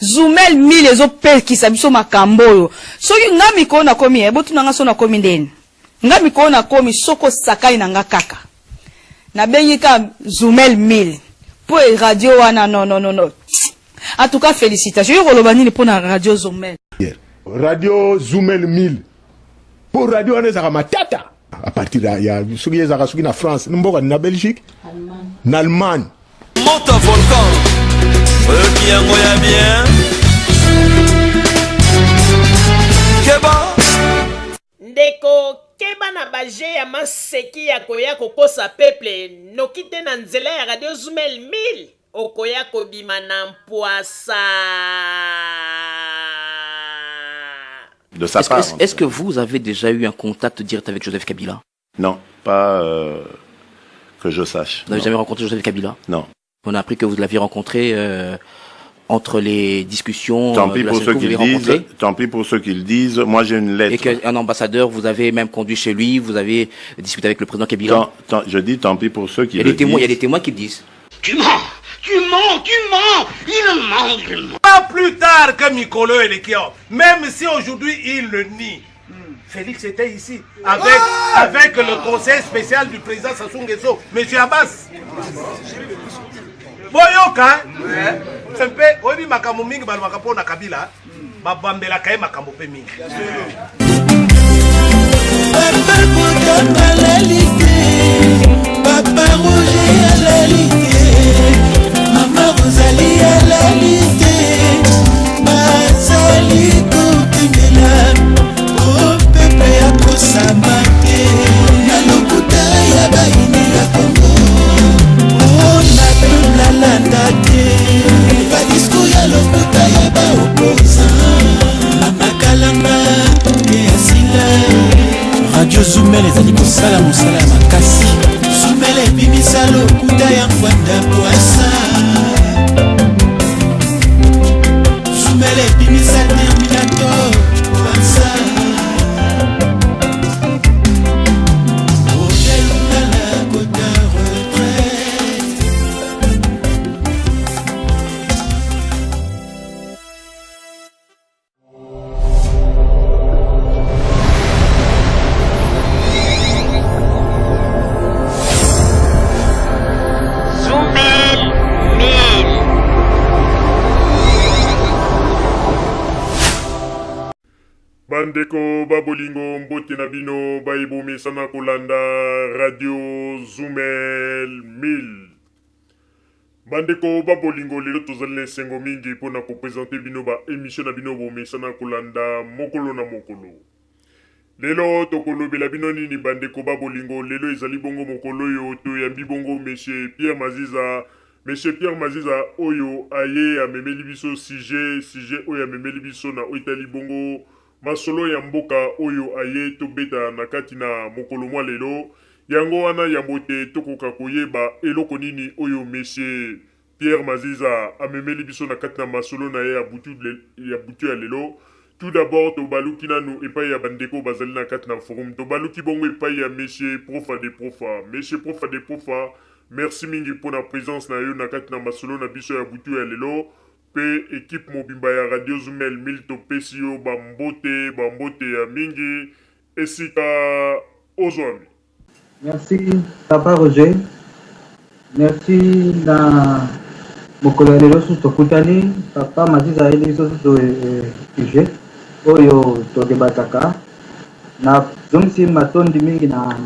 Zumel 1000 ezopekisa biso makambo oyo. Soki nga mikolo nakomi, eh, botuna nga so nakomi ndeni. Nga mikolo nakomi soki osakani na nga kaka. Nabengi ka Zumel 1000. Po e radio wana non non non non. En tout cas félicitations. Yo koloba nini pona radio Zumel? Radio Zumel 1000. Po radio wana ezaka matata. À partir ya, ya soki ezaka soki na France, mboka na Belgique, na Allemagne. Moto volcan oyoki yango ya bien keba. Ndeko keba na ba jeux ya maseki ya koya kokosa peuple noki te na nzela ya radio zumel 1000 okoya kobima na mpuasa. De sa Est-ce part, est-ce- est-ce que vous avez déjà eu un contact direct avec Joseph Kabila? Non, pas euh, que je sache. Vous n'avez Non. jamais rencontré Joseph Kabila? Non. On a appris que vous l'aviez rencontré euh, entre les discussions Tant euh, pis de la pour ceux CENCO, qui vous le l'avez disent. rencontré. Tant pis pour ceux qui le disent. Moi, j'ai une Et lettre. qu'un ambassadeur vous avez même conduit chez lui, vous avez discuté avec le président Kabila. Tant, tant, je dis tant pis pour ceux Il qui y a le des témoins, il y a disent. des témoins qui le disent. Tu mens Tu mens Tu mens Il ment, il ment. Pas plus tard que Mikolo eleki awa. Même si aujourd'hui il le nie. Félix était ici avec, avec le conseil spécial du président Sassou Nguesso, Monsieur Abbas. Boyoka, mpe oyebi makambo mingi balobaka mpo na Kabila, babambelaka ye makambo mpe mingi. Papa Botama alali te, Papa Roger alali te, Mama Rosalie alali te, bazali kokengela o pepe akosama te na lokuta ya bayini ya Kongo o na peuple alanda te badiscours ya lokuta ya baopposant. Mama Kalanga ye asila. Radio Zumel ezali kosala mosala ya makasi. Zumel ebimisa lokuta ya Ngbanda Bwasa. Zumel ebimisa Terminator Bwasa. Roger Lungala kota retraite. Zumel 1000. Bandeko ba bolingo mbote na bino baye bomesana kolanda radio Zumel 1000. Bandeko ba bolingo lelo tozali na esengo mingi mpo na ko presenter bino ba emission na bino bomesana kolanda mokolo na mokolo. Lelo tokolobela bino nini bandeko ba bolingo lelo ezali bongo mokolo oyo toyambi bongo monsieur Pierre Maziza Monsieur Pierre Maziza oyo aye amemeli biso sujet sujet oyo amemeli biso na oyo etali bongo masolo ya mboka oyo aye tobeta na kati na mokolo mwa lelo Yango wana, yambo te tokoka koyeba eloko nini oyo Monsieur Pierre Maziza amemeli biso na kati na masolo na ye ya butu ya butu ya lelo, tout d'abord tobaluki nanu epayi ya ba ndeko bazali na kati na forum. Tobaluki bongo epayi ya Monsieur Profa de Profa. Monsieur Profa de Profa, merci mingi pona presence na yo na kati na masolo na biso ya butu ya lelo pe equipe mobimba ya Radio Zumel 1000 topesi yo ba mbote, ba mbote ya mingi. Esika ozwami. Merci papa Roger, merci na mokolo ya lelo susu tokutani papa Maziza ayeli biso susu sujet oyo todebataka na zongisi matondi mingi na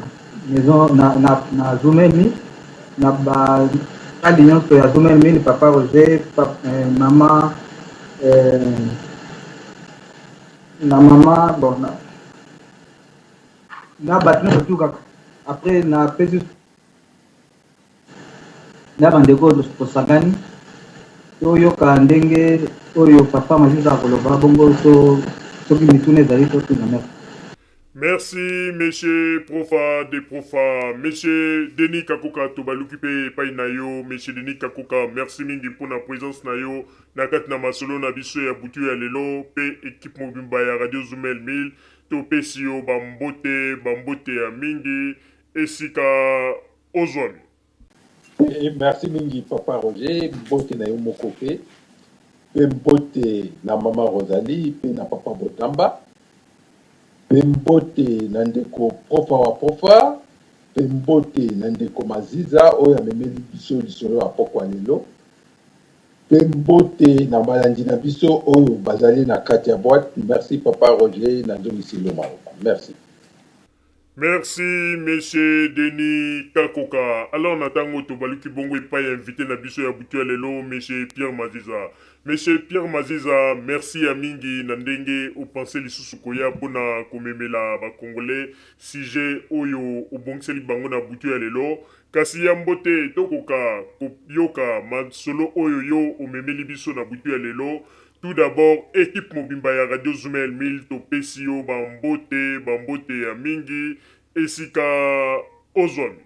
maison na, na, na Zumemi na basali nyonso ya Zumemi papa Roger papa, eh, mama eh, Na mama bon na, na bato nyonso tu kaka après na pesi na bandeko oyo tosangani toyoka ndenge oyo papa Maziza akoloba bongo to soki mituna ezali totuna. Merci. Merci monsieur Profa de Profa. Monsieur Denis Kakoka tobaluki pe epai na yo monsieur Denis Kakoka merci mingi pona presence na yo Na kati na masolo na biso ya butu ya lelo pe equipe mobimba ya Radio Zumel 1000 to pesi yo ba mbote, ba mbote ya mingi esika ozwami. Merci mingi papa Roger, mbote na yo moko pe. Pe mbote na mama Rosalie pe na papa Botamba. Pe mbote na ndeko Profa wa Profa. Pe mbote na ndeko Maziza oyo amemeli biso lisolo ya pokwa lelo. Pe mbote na balandi na biso oyo bazali na kati ya boite. Merci papa Roger, nazongiseli yo maloba. Merci. Merci monsieur Denis Kakoka. Alors na tango tobaluki bongo epai ya invité na biso ya butu ya lelo monsieur Pierre Maziza. Monsieur Pierre Maziza, merci ya mingi na ndenge opense lisusu koya pona komemela ba congolais sujet oyo obongiseli bango na butu ya lelo. Kasi yambo te tokoka koyoka masolo oyo yo omemeli biso na butu ya lelo, tout d'abord equipe mobimba ya Radio Zumel 1000 topesi yo ba mbote, ba mbote ya mingi esika ozwami.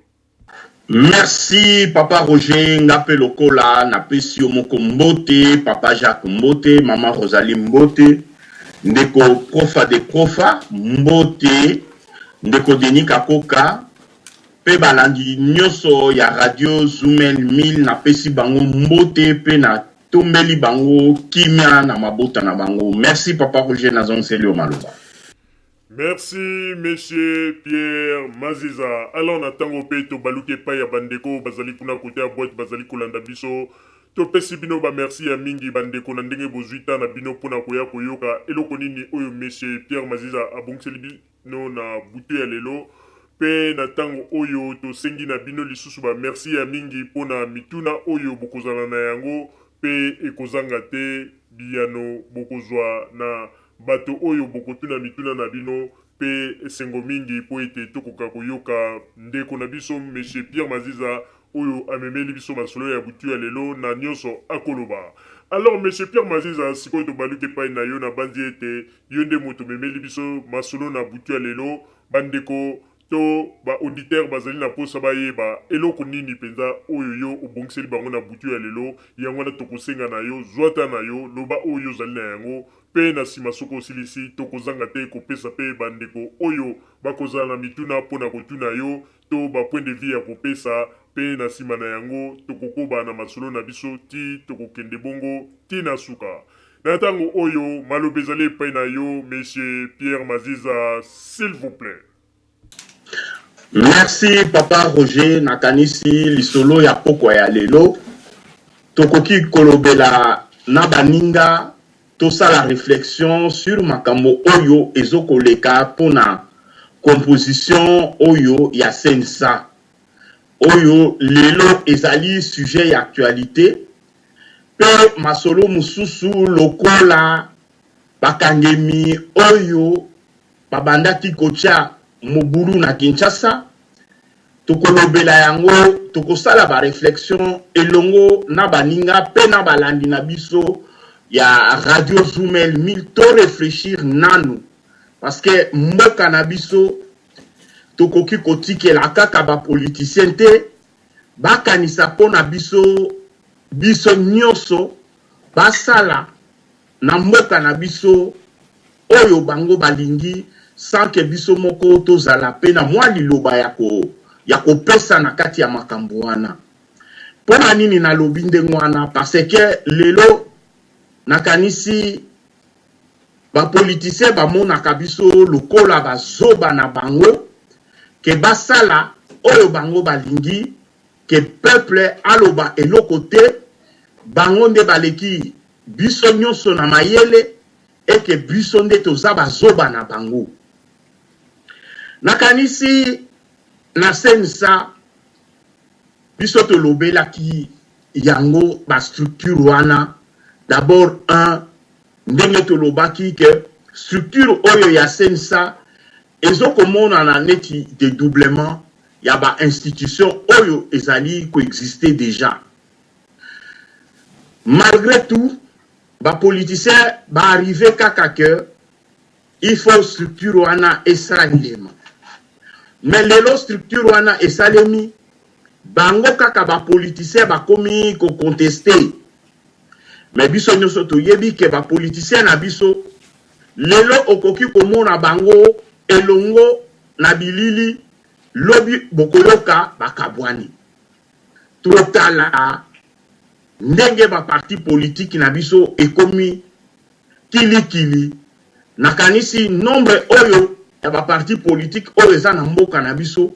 Merci papa Roger nga pe lokola na pesi yo moko mbote papa Jacques mbote maman Rosalie mbote ndeko profa de profa mbote ndeko Denis Kakoka pe balandi nioso ya radio Zumel 1000 na pesi bango mbote pe na tombeli bango kimia na mabota na bango merci papa Roger nazongiseli yo maloba. Merci monsieur Pierre Maziza. Alors na tango pe tobaluki epai ya bandeko oyo bazali kuna kote ya boite bazali kolanda biso. Topesi bino ba merci ya mingi bandeko na ndenge bozui temps na bino pona koya koyoka eloko nini oyo monsieur Pierre Maziza abongiseli bino na butu ya lelo. Pe na tango oyo tosengi na bino lisusu ba merci ya mingi pona mituna oyo bokozala na yango pe ekozanga te biyano bokozua na Bato oyo bokotuna mituna na bino, pe esengo mingi po ete tokoka koyoka ndeko na biso Monsieur Pierre Maziza oyo amemeli biso masolo ya butu ya lelo na nionso akoloba. Alors Monsieur Pierre Maziza, sikoyo tobaluki epai na yo, nabanzi ete yo nde moto omemeli biso masolo na butu ya lelo. Bandeko to ba auditeurs bazali na posa bayeba eloko nini penza oyo yo obongiseli bango na butu ya lelo, yango wana tokosenga na yo, zua temps na yo, loba oyo yo ozali na yango, pe na sima soki osilisi, tokozanga te kopesa pe ba ndeko oyo bakozala na mituna po na kotuna yo to ba points de vue ya kopesa, pe na sima na yango tokokoba na masolo na biso ti tokokende bongo ti na suka. Na tango oyo, maloba ezali epai na yo Monsieur Pierre Maziza, s'il vous plait. Merci papa Roger, nakanisi lisolo ya pokwa ya lelo tokoki kolobela na baninga tosala reflexion sur makambo oyo ezokoleka pona composition oyo ya CNSA oyo lelo ezali sujet ya actualite pe masolo mosusu lokola bakangemi oyo babandaki kotia mobulu na Kinshasa, tokolobela yango, tokosala ba reflexions elongo na baninga pe na balandi na biso ya Radio Zumel 1000, to reflechir nanu parce que mboka na biso tokoki kotikela kaka ba politiciens te bakanisa po na biso, biso nioso basala na mboka na biso oyo bango balingi sans que biso moko tozala pe na mwa liloba ya ko ya kopesa na kati ya makambo wana. Pona nini nalobi ndenge wana? Parce que lelo nakanisi ba politiciens bamonaka biso lokola ba zoba na bango que basala oyo bango balingi que peuple aloba eloko te, bango nde baleki biso nionso na mayele et que biso nde toza ba zoba na bango. Nakanisi na CNSA biso tolobelaki yango ba structure wana d'abord un ndenge tolobaki que structure oyo ya CNSA ezo komonana neti dedoublement ya ba institutions oyo ezali ko exister dejà. Malgre tout, ba politiciens ba arriver kaka que il faut structure wana esalema. Mais lelo structure wana esalemi, bango kaka ba politiciens bakomi ko contester. Mais biso nyoso toyebi que ba politiciens na biso lelo okoki komona bango elongo na bilili, lobi bokoyoka bakabwani. Totala. Ndenge ba partis politiques na biso ekomi kili kili, nakanisi nombre oyo ya ba partis politiques oyo eza na mboka na biso,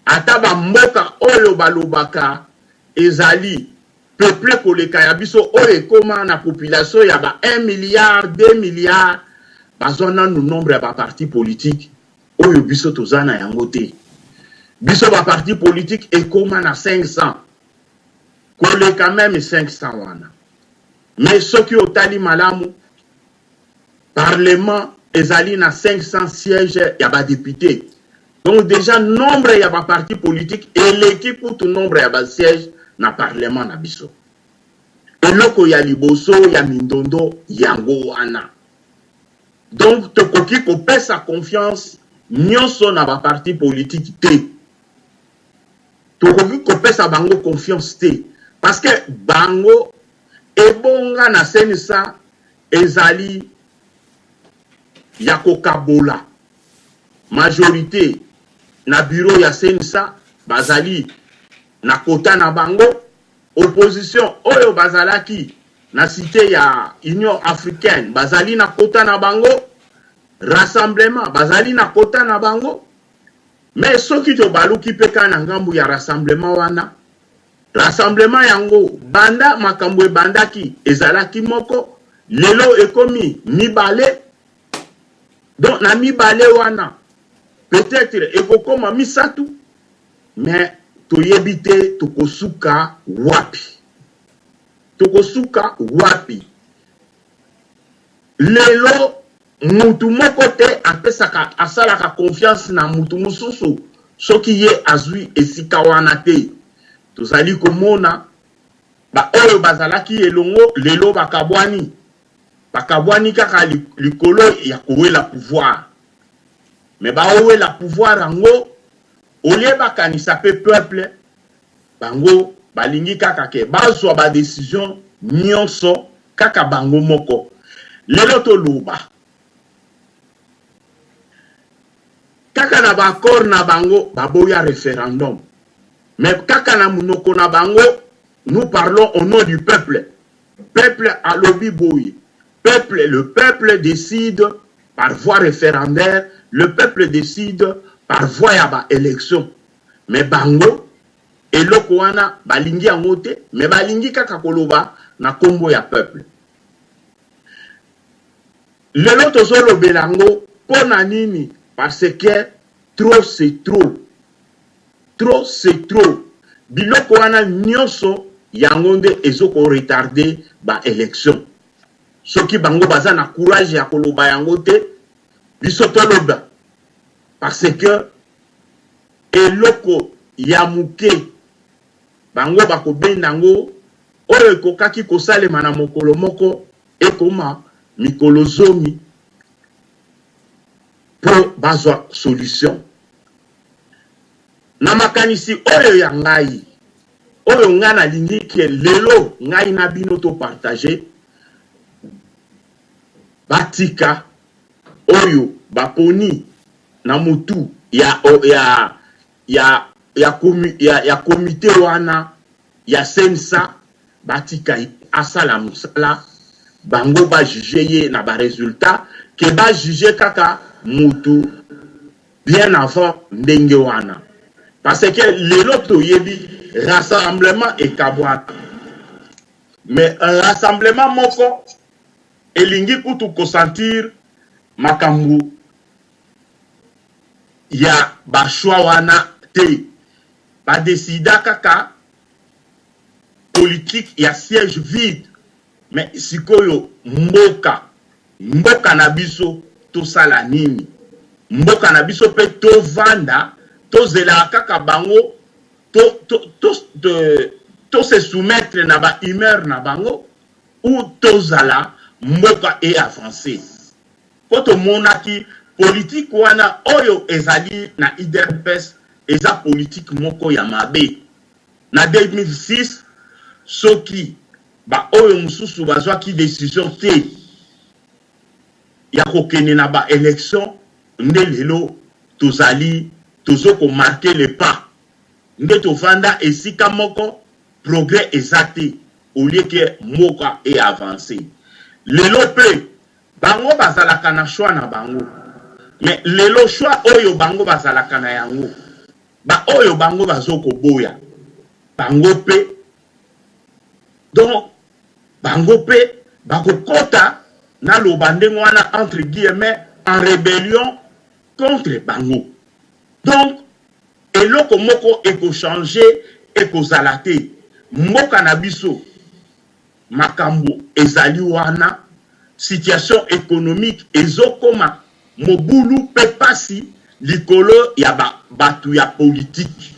ata ba mboka oyo balobaka ezali peuple koleka ya biso oyo ekoma na population ya ba 1 milliard, 2 milliards, bazwa nanu nombre ya ba partis politiques oyo biso toza na yango te. Biso ba partis politiques ekoma na 500. Koleka meme 500 wana. Mais soki otali malamu, parlement ezali na 500 sièges ya ba deputes. Donc dejà nombre ya ba partis politiques eleki kutu nombre ya ba sièges na parlement na biso. Eloko ya liboso ya mindondo yango wana. Donc tokoki kopesa confiance nionso na ba partis politiques te. Tokoki kopesa bango confiance te parce que bango ebonga na CNSA ezali ya kokabola majorite na bureau ya CNSA bazali na quota na bango, opposition oyo bazalaki na cite ya Union africaine bazali na quota na bango, rassemblement bazali na quota na bango. Mais soki tobaluki pe kaka na ngambu ya rassemblement wana, rassemblement yango banda makambo ebandaki ezalaki moko, lelo ekomi mibale, donc na mibale wana peut-etre ekokoma misatu, mais toyebi te tokosuka wapi, tokosuka wapi. Lelo mutu moko te apesaka asalaka confiance na mutu mosusu soki ye azui esika wana te. Tozali komona ba oyo bazalaki elongo lelo bakabwani. Bakabwani kaka likolo ya kowela pouvoir. Mais baowela pouvoir yango au lieu bakanisa pe peuple, Bango balingi kaka ke bazwa ba decision nionso kaka bango moko. Lelo toloba kaka na ba accord na bango baboya referendum mais kaka na munoko na bango nous parlons au nom du peuple. Peuple alobi boye, peuple le peuple decide par voie referendaire, le peuple decide par voie ya ba elections. Mais bango eloko wana balingi yango te mais balingi kaka koloba na kombo ya peuple. Lelo tozolobela yango pona nini? Parce que trop c'est trop. Trop c'est trop. Biloko wana nyoso yango nde ezo ko retarder ba elections. Soki bango baza na courage ya koloba yango te, biso toloba parce que Eloko ya moke, bango bakobenda yango, oyo ekokaki kosalema na mokolo moko, ekoma mikolo zomi mpo bazwa solution. Na makanisi oyo ya ngai, oyo ngai nalingi ke lelo ngai na bino to partager, batika oyo baponi na mutu ya ya ya ya ya, ya comite wana ya CNSA batika ye asala musala bango ba juge ye na ba resultats ke ba juge kaka mutu bien avant ndenge wana parce que lelo toyebi rassemblement ekabwana mais rassemblement moko elingi kutu ko sentir makambu ya ba choix wana te. Ba decida kaka politique ya siège vide mais sikoyo mboka, mboka na biso tosala nini? Mboka na biso pe tovanda tozelaka kaka bango to, to, to, to, to se soumettre na ba humeur na bango ou tozala mboka e avancer? Po tomonaki politique wana oyo ezali na udps eza politique moko ya mabe. Na 2006 soki ba oyo mosusu bazwaki decision te ya kokende na ba elections nde lelo tozali tozo ko marquer le pas. Nde tovanda esika moko progrès eza te. au lieu que mboka e avancer. Lelo pe bango bazalaka na choix na bango mais lelo choix oyo bango bazalaka na yango ba oyo bango bazo koboya bango pe donc bango pe bakokota naloba ndenge wana entre guillemets en rebellion contre bango. Donc eloko moko eko changer ekozala te. Mboka na biso makambo ezali wana, situation economique ezokoma mobulu pe pasi likolo ya ba batu ya politique.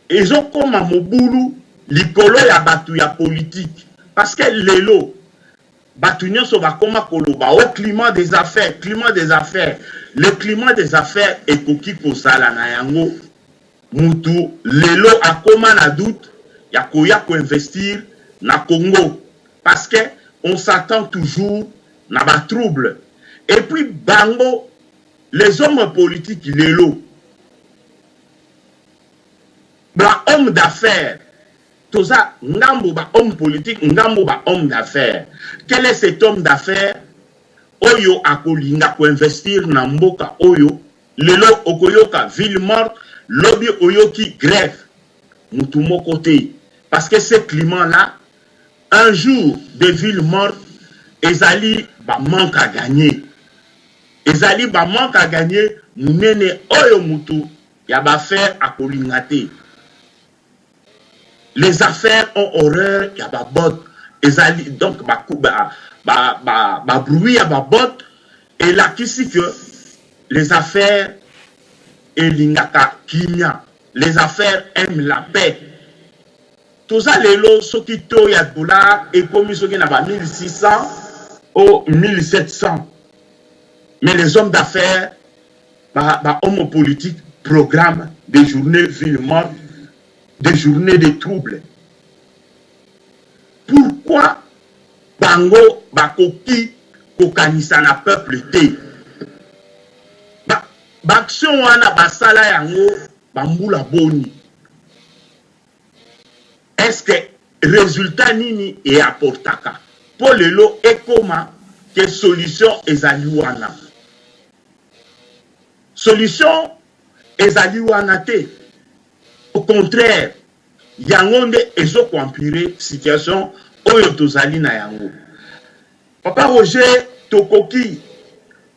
Ezokoma mobulu likolo ya batu ya politique parce que lelo Batu nionso bakoma koloba oh climat des affaires, climat des affaires. Le climat des affaires ekoki kozala na yango mutu lelo akoma na doute ya koya ko investir na Congo parce que on s'attend toujours na ba troubles. Et puis bango les hommes politiques lelo ba hommes d'affaires Toza ngambo ba homme politique ngambo ba homme d'affaires. Quel est cet homme d'affaires oyo akolinga ko investir na mboka oyo lelo okoyoka ville morte lobi oyoki grève mutu moko te parce que ce climat là un jour de ville morte ezali ba manque à gagner ezali ba manque à gagner munene oyo mutu ya ba affaires akolinga te. Les affaires ont horreur ya ba bottes ezali donc ba ba ba ba, ba bruit ya ba bottes elakisi que les affaires elingaka kimia, les affaires aiment la paix. Toza lelo soki taux ya dollar ekomi soki na ba 1600 ou 1700 mais les hommes d'affaires ba, ba hommes politiques programment des journées ville morte, des journées de troubles. Pourquoi bango bakoki kokanisa na peuple te? Ba, ba action wana basala yango bambula boni? Est-ce que resultat nini e apportaka po lelo ekoma que solution ezali wana? Solution ezali wana te, au contraire yango nde ezo ko empirer situation oyo tozali na yango. Papa Roger tokoki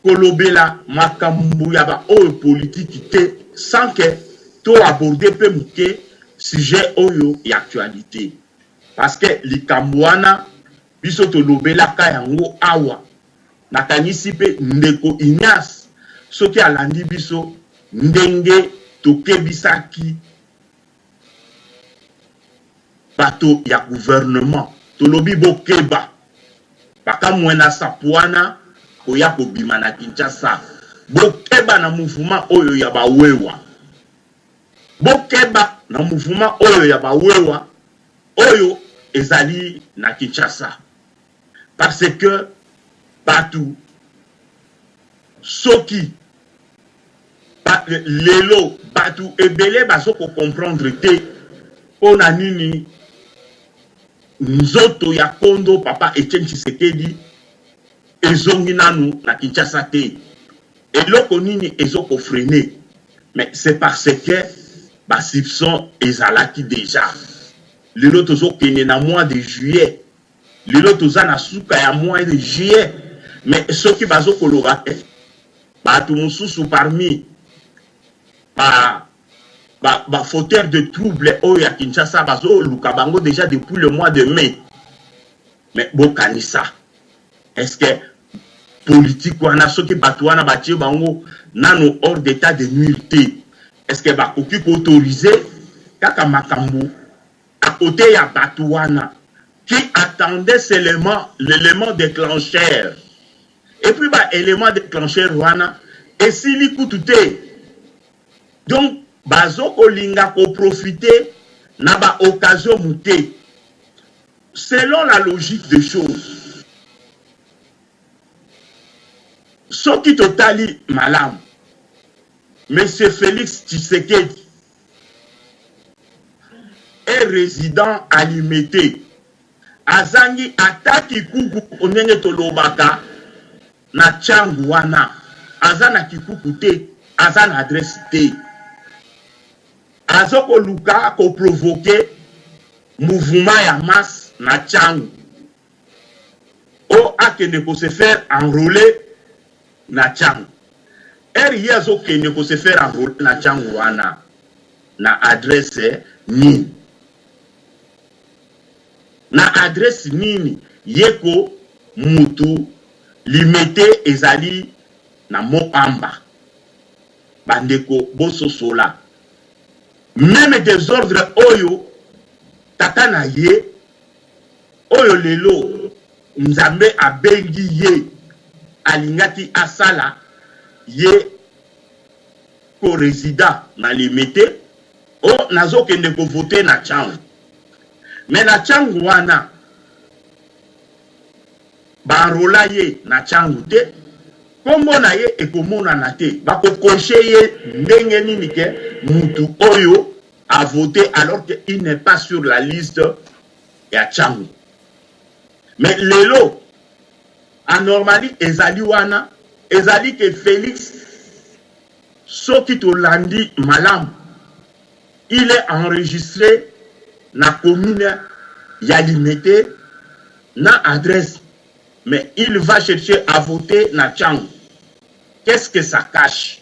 kolobela makambo ya ba oyo politiki te sans que to aborder pe moke sujet oyo ya actualite parce que likambo wana biso tolobelaka yango awa. Nakanisi pe ndeko Ignace soki alandi biso ndenge tokebisaki bato ya gouvernement tolobi bokeba bakamwena sapu wana koya kobima na Kinshasa bokeba na mouvement oyo ya ba wewa bokeba na mouvement oyo ya ba wewa oyo ezali na Kinshasa. Parce que batu soki ba, lelo batu ebele bazo ko comprendre te pona nini nzoto ya kondo papa Etienne Tshisekedi ezongi nanu na Kinshasa te. Eloko nini ezo ko freiner? Mais c'est parce que ba soupçons ezalaki dejà. Lelo tozo kende na mois de juillet. Lelo toza na suka ya mois de juillet mais soki bazo koloba ke batu mususu parmi ba ba, ba fauteurs de trouble oyo ya Kinshasa bazo luka bango déjà depuis le mois de mai mais bokanisa est-ce que politique wana soki batu wana batie bango nano hors d'état de nuire te est-ce que bakoki ko autoriser kaka makambo à cote ya batu wana qui attendait seulement l'element declencheur et puis ba element declencheur wana esili kutu te donc bazo kolinga ko profiter na ba occasion mute selon la logique des choses soki totali malamu monsieur Felix Tshisekedi est. resident à Limete, azangi ata kikuku ndenge tolobaka na Tshangu wana, aza na kikuku te, aza na adresse te. Azo koluka ko provoquer mouvement ya masse na Tshangu o akende ko se faire enroler na Tshangu. Heure ye azo kende ko se faire enroler na Tshangu wana na adresse nini? Na adresse nini ye ko mutu Limete ezali na Mont Amba. Ba ndeko bososola meme desordre oyo tata na ye oyo lelo Nzambe abengi ye alingaki asala ye ko resident na Limete oh nazo kende ko voter na Tshangu mais na Tshangu wana Ba enrola ye na tshangu te, kombo na ye ekomonana te, bako cocher ye ndenge nini ke mutu oyo a vote alors que il n'est pas sur la liste ya tshangu. Mais lelo anormalie ezali wana, ezali ke Felix soki tolandi malamu il est enregistre na commune ya Limete na adresse mais il va chercher à voter na tshangu qu'est ce que ça cache?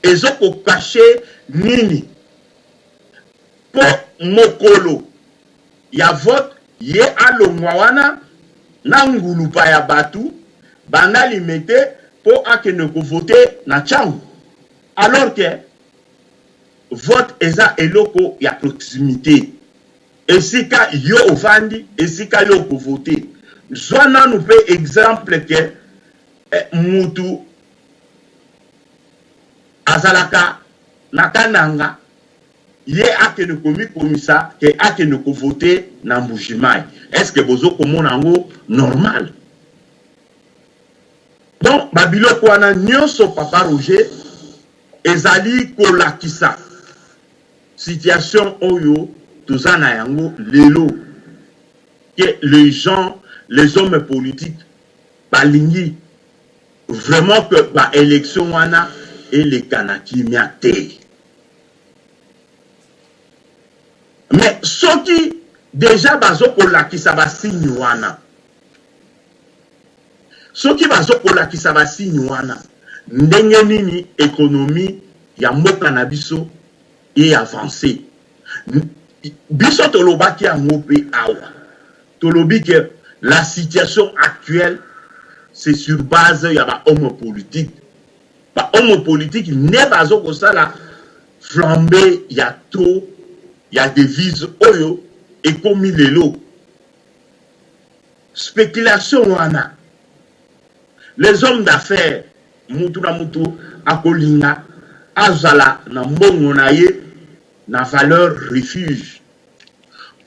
Ezo ko cacher nini? Po mokolo ya vote ye alongwa wana na ngulupa ya batu banda limete po akende ko voter na tshangu alors que vote eza eloko ya proximite. Esika yo ovandi, esika yo oko voter. Zwa nanu pe exemple que mutu azalaka na Kananga, ye akende komikomisa que akende ko voter na Mbuji-Mayi. Est-ce que bozo komona yango normal? Donc ba biloko wana nionso papa Roger ezali kolakisa Situation oyo toza na yango lelo que les gens, les hommes politiques balingi vraiment que ba elections wana eleka na kimia te. Mais soki dejà bazo kolakisa ba signes wana, soki bazo kolakisa ba signes wana, ndenge nini economie ya mboka na biso e avancer? Biso tolobaki yango pe awa, tolobi que la situation actuelle c'est sur base ya ba hommes politiques. Ba hommes politiques nde bazo kosala flambee ya taux ya devise oyo ekomi lelo. Speculation wana les hommes d'affaires mutu na mutu akolinga azala na mbongo na ye na valeur refuge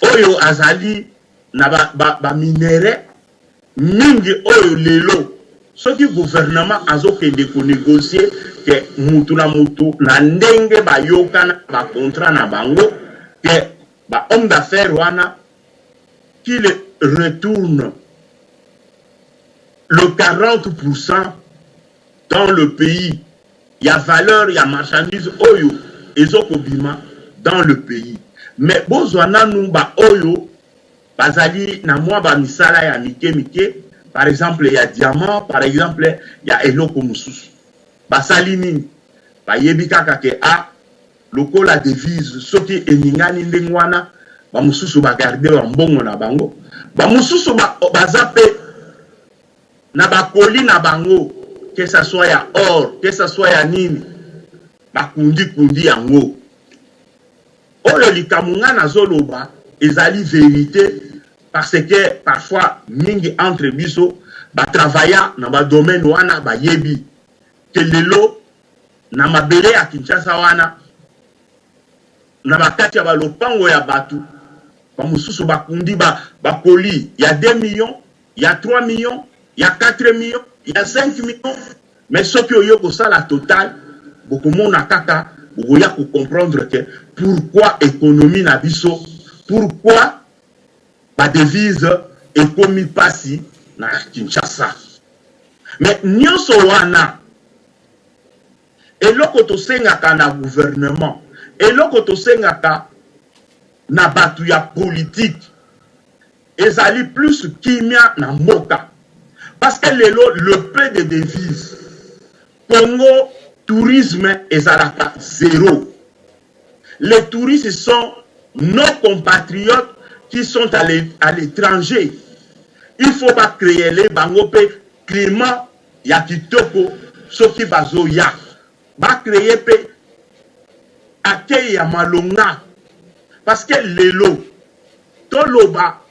oyo azali na ba, ba, ba minerais mingi oyo lelo soki gouvernement azokende ko negocier ke mutu na mutu na ndenge bayokana ba contrat na bango ke ba hommes d'affaires wana qu'il retourne le 40% dans le pays ya valeur ya marchandise oyo ezo kobima dans le pays mais bozwa nanu ba oyo bazali na mwa ba misala ya mike mike par exemple ya diamant par exemple ya eloko mosusu basali nini bayebi kaka ke a Lokola devise soki eningani ndenge wana ba mosusu ba garder ba mbongo na bango, ba mosusu baza pe na ba colis na bango que ça soit ya or, que ça soit ya nini ba kundi kundi yango. Oyo likambo nga nazo loba ezali verite parce que parfois mingi entre biso ba travailla na ba domaine wana bayebi que lelo Na mabele ya Kinshasa wana, na ba kati ya ba lopango ya batu, ba mosusu bakundi ba ba colis ya 2 millions, ya 3 millions, ya 4 millions, ya 5 millions, mais soki oye kosala total, bokomona kaka Okoya ko comprendre que pourquoi economie na biso, pourquoi ba devises ekomi pasi na Kinshasa. Mais nionso wana eloko tosengaka na gouvernement, eloko tosengaka na batu ya politique ezali plus kimia na mboka parce que lelo le peu de devises Congo tourisme ezalaka zero les touristes sont nos compatriotes qui sont à l'etranger il faut ba creele bango pe climat ya kitoko soki bazoya ba cree pe accueil ya malonga parce que lelo toloba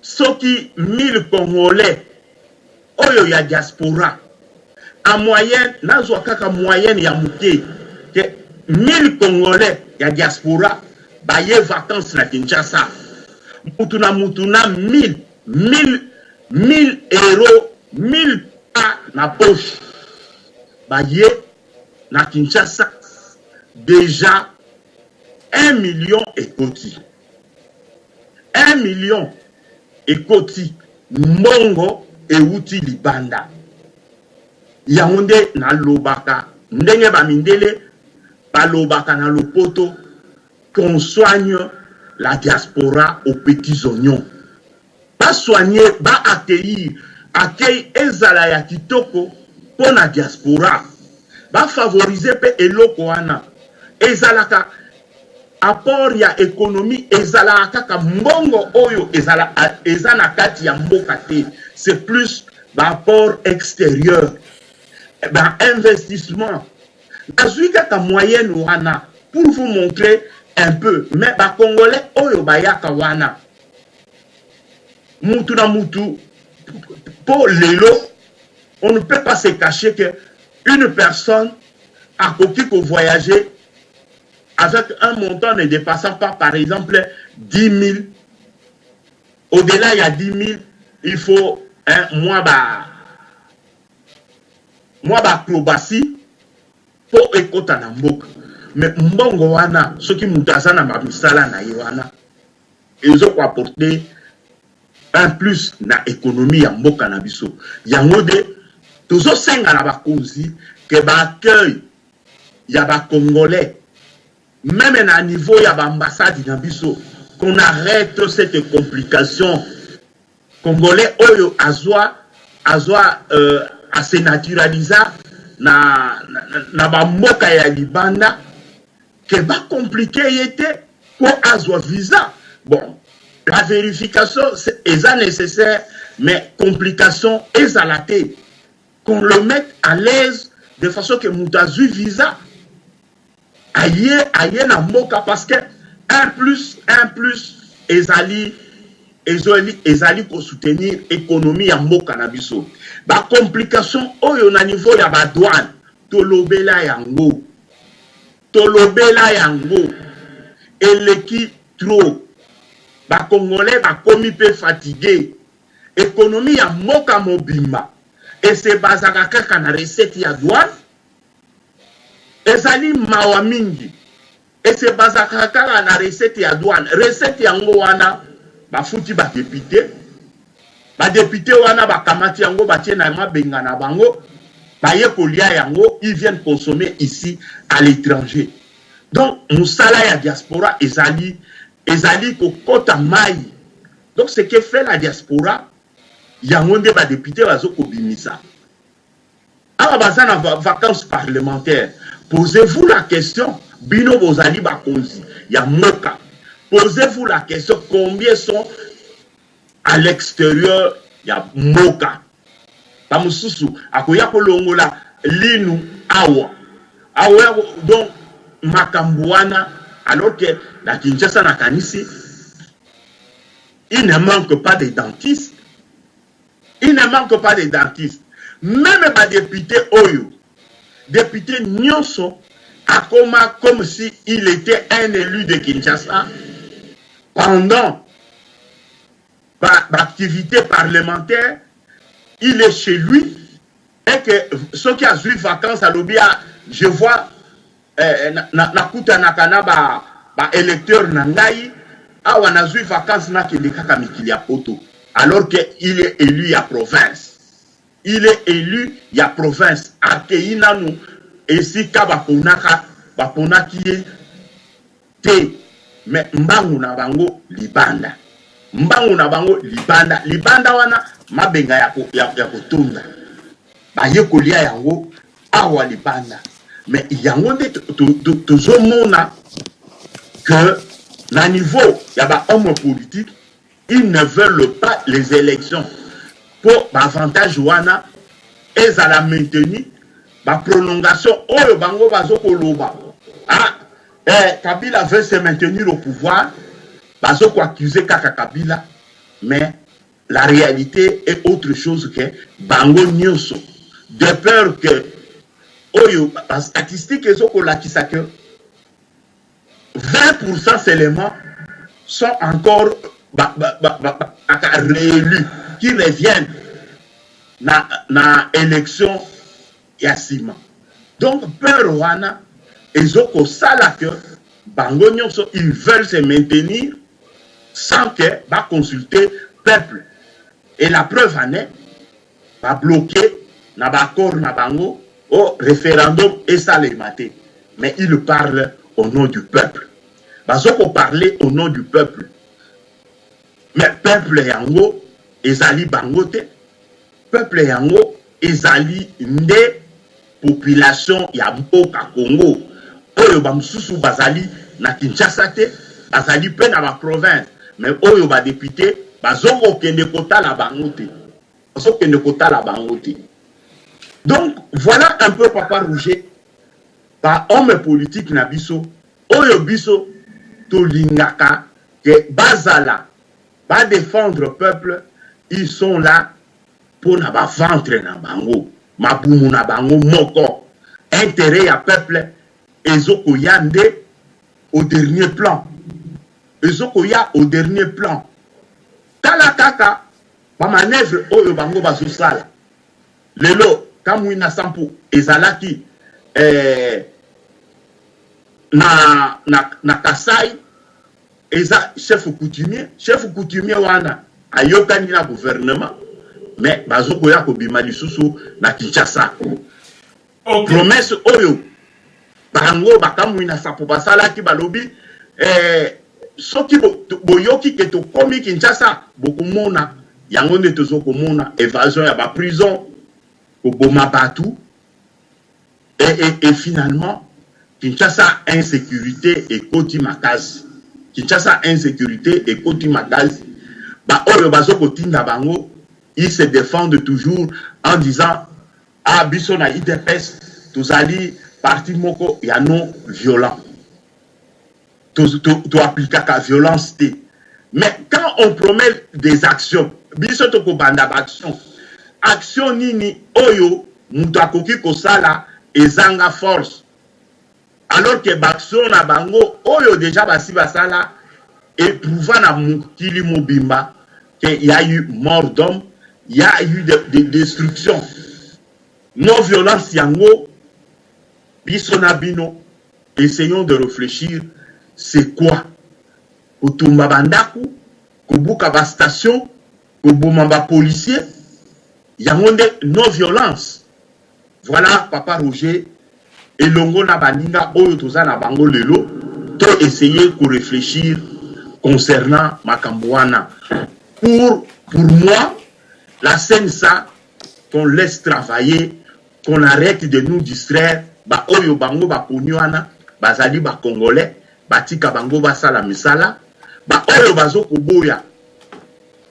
soki 1000 congolais oyo ya diaspora en moyenne nazwa kaka moyenne ya muke que 1000 congolais ya diaspora baye vacances na Kinshasa mutu na mutu na 1000 1000 1000 euros 1000 pa na poche baye na Kinshasa dejà 1 million ekoti 1 million ekoti mbongo ewuti libanda yango nde nalobaka ndenge ba mindele balobaka na lopoto qu'on soigne la diaspora aux petits oignons ba soigner ba accueillir accueil ezala ya kitoko mpo na diaspora ba favoriser mpe eloko wana ezalaka Apport ya economie ezalaka kaka mbongo oyo ezala eza na kati ya mboka te, c'est plus ba apport exterieur, ba investissement. Nazui kaka moyenne wana pour vous montrer un peu, mais ba congolais oyo bayaka wana mutu na mutu po lelo on ne peut pas se cacher que une personne akoki ko voyager avec un montant ne dépassant pas par exemple 10 000 au-delà ya 10 000 il faut hein, mwa ba mwa ba acrobatie mpo ekota na mboka mais mbongo wana soki moto aza na bamisala na ye wana ezo ko apporter un plus na economie ya mboka na biso yango de tozosenga na bakonzi ke ba accueil ya ba congolais meme na niveau ya ba ambassade na biso qu'on arrête cette complication congolais oyo azwa azwa euh, a se naturalisa na, na, na ba mboka ya libanda ke ba complique ye te po azwa visa bon la vérification eza nécessaire mais complication ezala te qu'on le mette à l'aise de façon que moto azwi visa aye aye na mboka parce que 1 plus 1 plus ezali ezali ezali ko soutenir économie ya mboka na biso ba complication oyo na niveau ya ba douane tolobela yango tolobela yango eleki trop ba congolais bakomi pe fatigue Economie ya mboka mobimba e se basaka kaka na recette ya douane? Ezali mawa mingi. E se basaka kaka na recette ya douane. Recette yango wana bafuti ba deputes, ba deputes wana bakamati yango batie na mabenga na bango, baye kolia yango, ils viennent consommer ici à l'etranger. Donc mosala ya diaspora ezali ezali kokota mayi. Donc ce que fait la diaspora yango nde ba deputes bazo kobimisa awa baza na vacances parlementaires. Posez-vous la question, bino bozali bakonzi ya mboka, posez-vous la question combien sont à l'extérieur ya mboka. Ba mosusu akoya kolongola linu awa awa donc makambo wana alors que na Kinshasa nakanisi Il ne manque pas de dentistes. Il ne manque pas de dentistes. Meme ba deputes oyo, depute nionso akoma comme si il etait un elu de Kinshasa pendant ba, ba activités parlementaires, il est chez lui et que soki azui vacances alobi ah, je vois. eh, nakutanaka na, na ba, ba électeur na ngai awa nazwi vacances nakende kaka mikili ya poto alors que il est élu ya province il est élu ya province akei nanu esika baponaka baponaki ye te mais mbangu na bango libanda mbangu na bango libanda libanda wana mabenga ya, ko, ya, ya kotonda baye kolia yango awa libanda mais yango nde tozomona que na niveau ya ba homme politique ils ne veulent pas les élections mpo baavantage wana ezala maintenu baprolongation oyo bango bazokoloba ah, eh, kabila veut se maintenir au pouvoir bazokoaccuse kaka kabila mais la réalité est autre chose que bango nyonso de peur que oyo bastatistique ezokolakisa que 20% seulement sont encore ba, ba, ba, ba, ba, réélus qui reviennent na, na élection ya nsima donc peur wana ezokosala que bango nyonso ils veulent se maintenir sans que baconsulter peuple et la preuve en est babloqué na baaccord na bango o référendum esalema te mais ils parlent au nom du peuple bazokoparler au nom du peuple mais peuple yango ezali bango te peuple yango ezali nde population ya mboka congo oyo bamosusu bazali na kinshasa te bazali mpe na baprovince mais oyo badéputé bazokokende kotala bango te bazokende kotala bango te donc voilà un peu papa roger bahomme politique na biso oyo biso tolingaka ke bazala badéfendre peuple ils sont là mpona baventre na bango mabumu na bango moko intérêt ya peuple ezokoya nde au dernier plan ezokoya au dernier plan tala kaka bamanœuvre oyo bango bazosala lelo kamwina nsapu ezalaki eh, na, na, na kasai eza chef coutumier chef coutumier wana ayokani na gouvernement mais bazokoya kobima lisusu na kinshasa okay. promesse oyo bango bakamwina nsapu basalaki balobi eh, soki boyoki ke tokomi kinshasa bokomona yango nde tozokomona évasion ya baprison koboma bato et, et, et finalement kinshasa insécurité ekoti makasi kinshasa insécurité ekoti makasi baoyo bazokotinda bango ils se défendent toujours en disant ah biso na udps tozali parti moko ya non violent toaplikaka violence te mais quand on promet des actions biso tokobanda baaction action nini oyo moto akoki kosala ezanga force alors que baaction na bango oyo déjà basi basala eprouva na mokili mobimba que y a eu mort d'homme y a eu de, de destruction non violence yango biso na bino essayons de réfléchir c'est quoi kotumba bandako kobuka bastation koboma bapolicier yango nde non violence voilà papa roger elongo na baninga oyo toza na bango lelo to essayer koréfléchir concernant makambo wana pour, pour moi la CNSA qu'on laisse travailler qu'on arrête de nous distraire baoyo bango baponi wana bazali bacongolais batika bango basala misala baoyo bazokoboya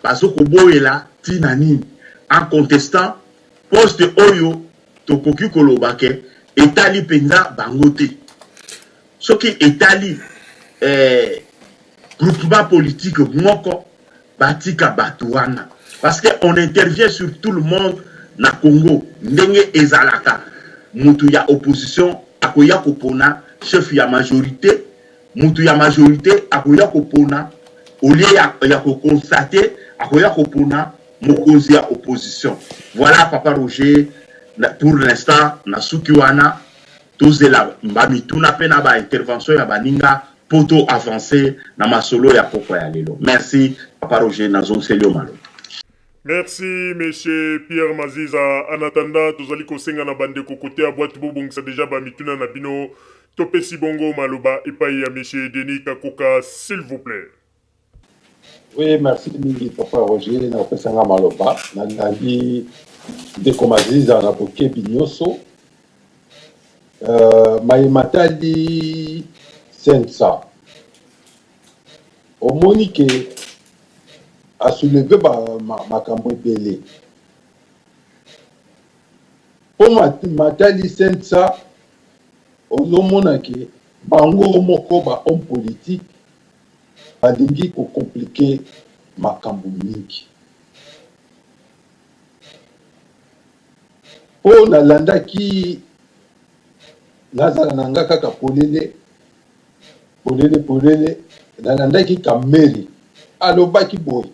bazokoboyela ntina nini en contestant poste oyo tokoki koloba ke etali mpenza bango te soki etali eh, groupement politique moko batika bato wana parce que on intervient sur tout le monde na congo ndenge ezalaka mutu ya opposition akoya kopona chef ya majorité mutu ya majorité akoya kopona au lieu ya, ya koconstater akoya kopona mokonzi ya opposition voilà papa roger pour l'instant nasuki wana Tozela ba mituna pe na ba intervention ya baninga po to avancer na masolo ya pokwa ya lelo. Merci papa Roger, nazongiseli yo maloba. Merci monsieur Pierre Maziza. En attendant, tozali kosenga na bandeko kote ya boîte bobongisa deja ba mituna na bino. Topesi bongo maloba epai ya monsieur Denis Kakoka s'il vous plaît. Oui, merci mingi papa Roger na kopesa nga maloba. Nalandi ndeko Maziza na bokebi nyonso. Euh, maye matali sensa omoni ke asouleve makambo ebele mpo matali sensa ozomona ke bango moko ba homme politique balingi ko compliquer makambo mingi. Po nalandaki nazala na nga kaka polele polele polele, nalandaki Kamere alobaki boye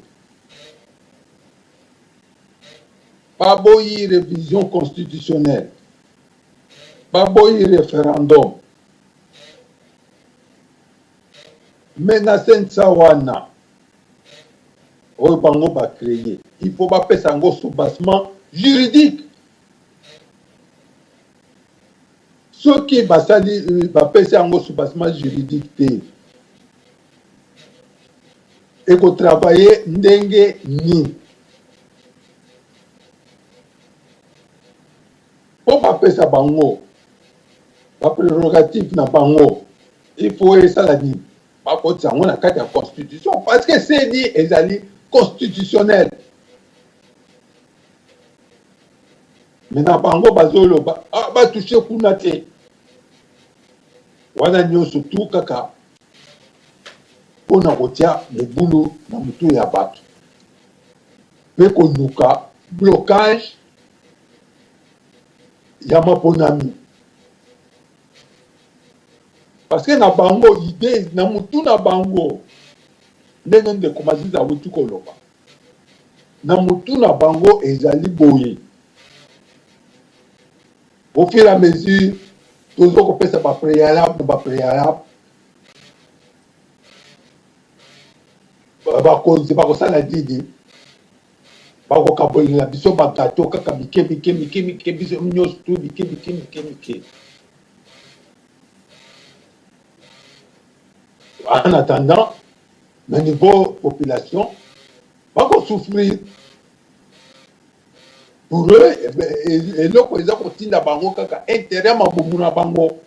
baboyi revision constitutionnelle, baboyi referendum Mais na CNSA wana oyo bango ba cree, il faut bapesa yango soubassement juridique. Soki basali bapesi yango soubassement juridique te, ekotravaille ndenge nini? Mpo bapesa bango ba prerogative na bango il faut esala nini bakotisa yango na kati ya constitution parce que ceni ezali constitutionnel me na bango bazoloba ah, batouche kuna te wana nyonso tu kaka mpo na kotia mobulu na motu ya bato mpe koluka blocage ya maponami parce que na bango idee na mutu na bango ndenge ndeko Maziza awuti koloba na mutu na bango ezali boye au fur et à mesure tozo kopesa ba préalable ba préalable bakonzi bakosala nini Bakokabolela biso ba gateau kaka mike mike mike mike biso nionso tout mike mike mike mike. En attendant, na niveau population bako souffrir pour eux eloko eza kotinda bango kaka intérêt ya mabumu na bango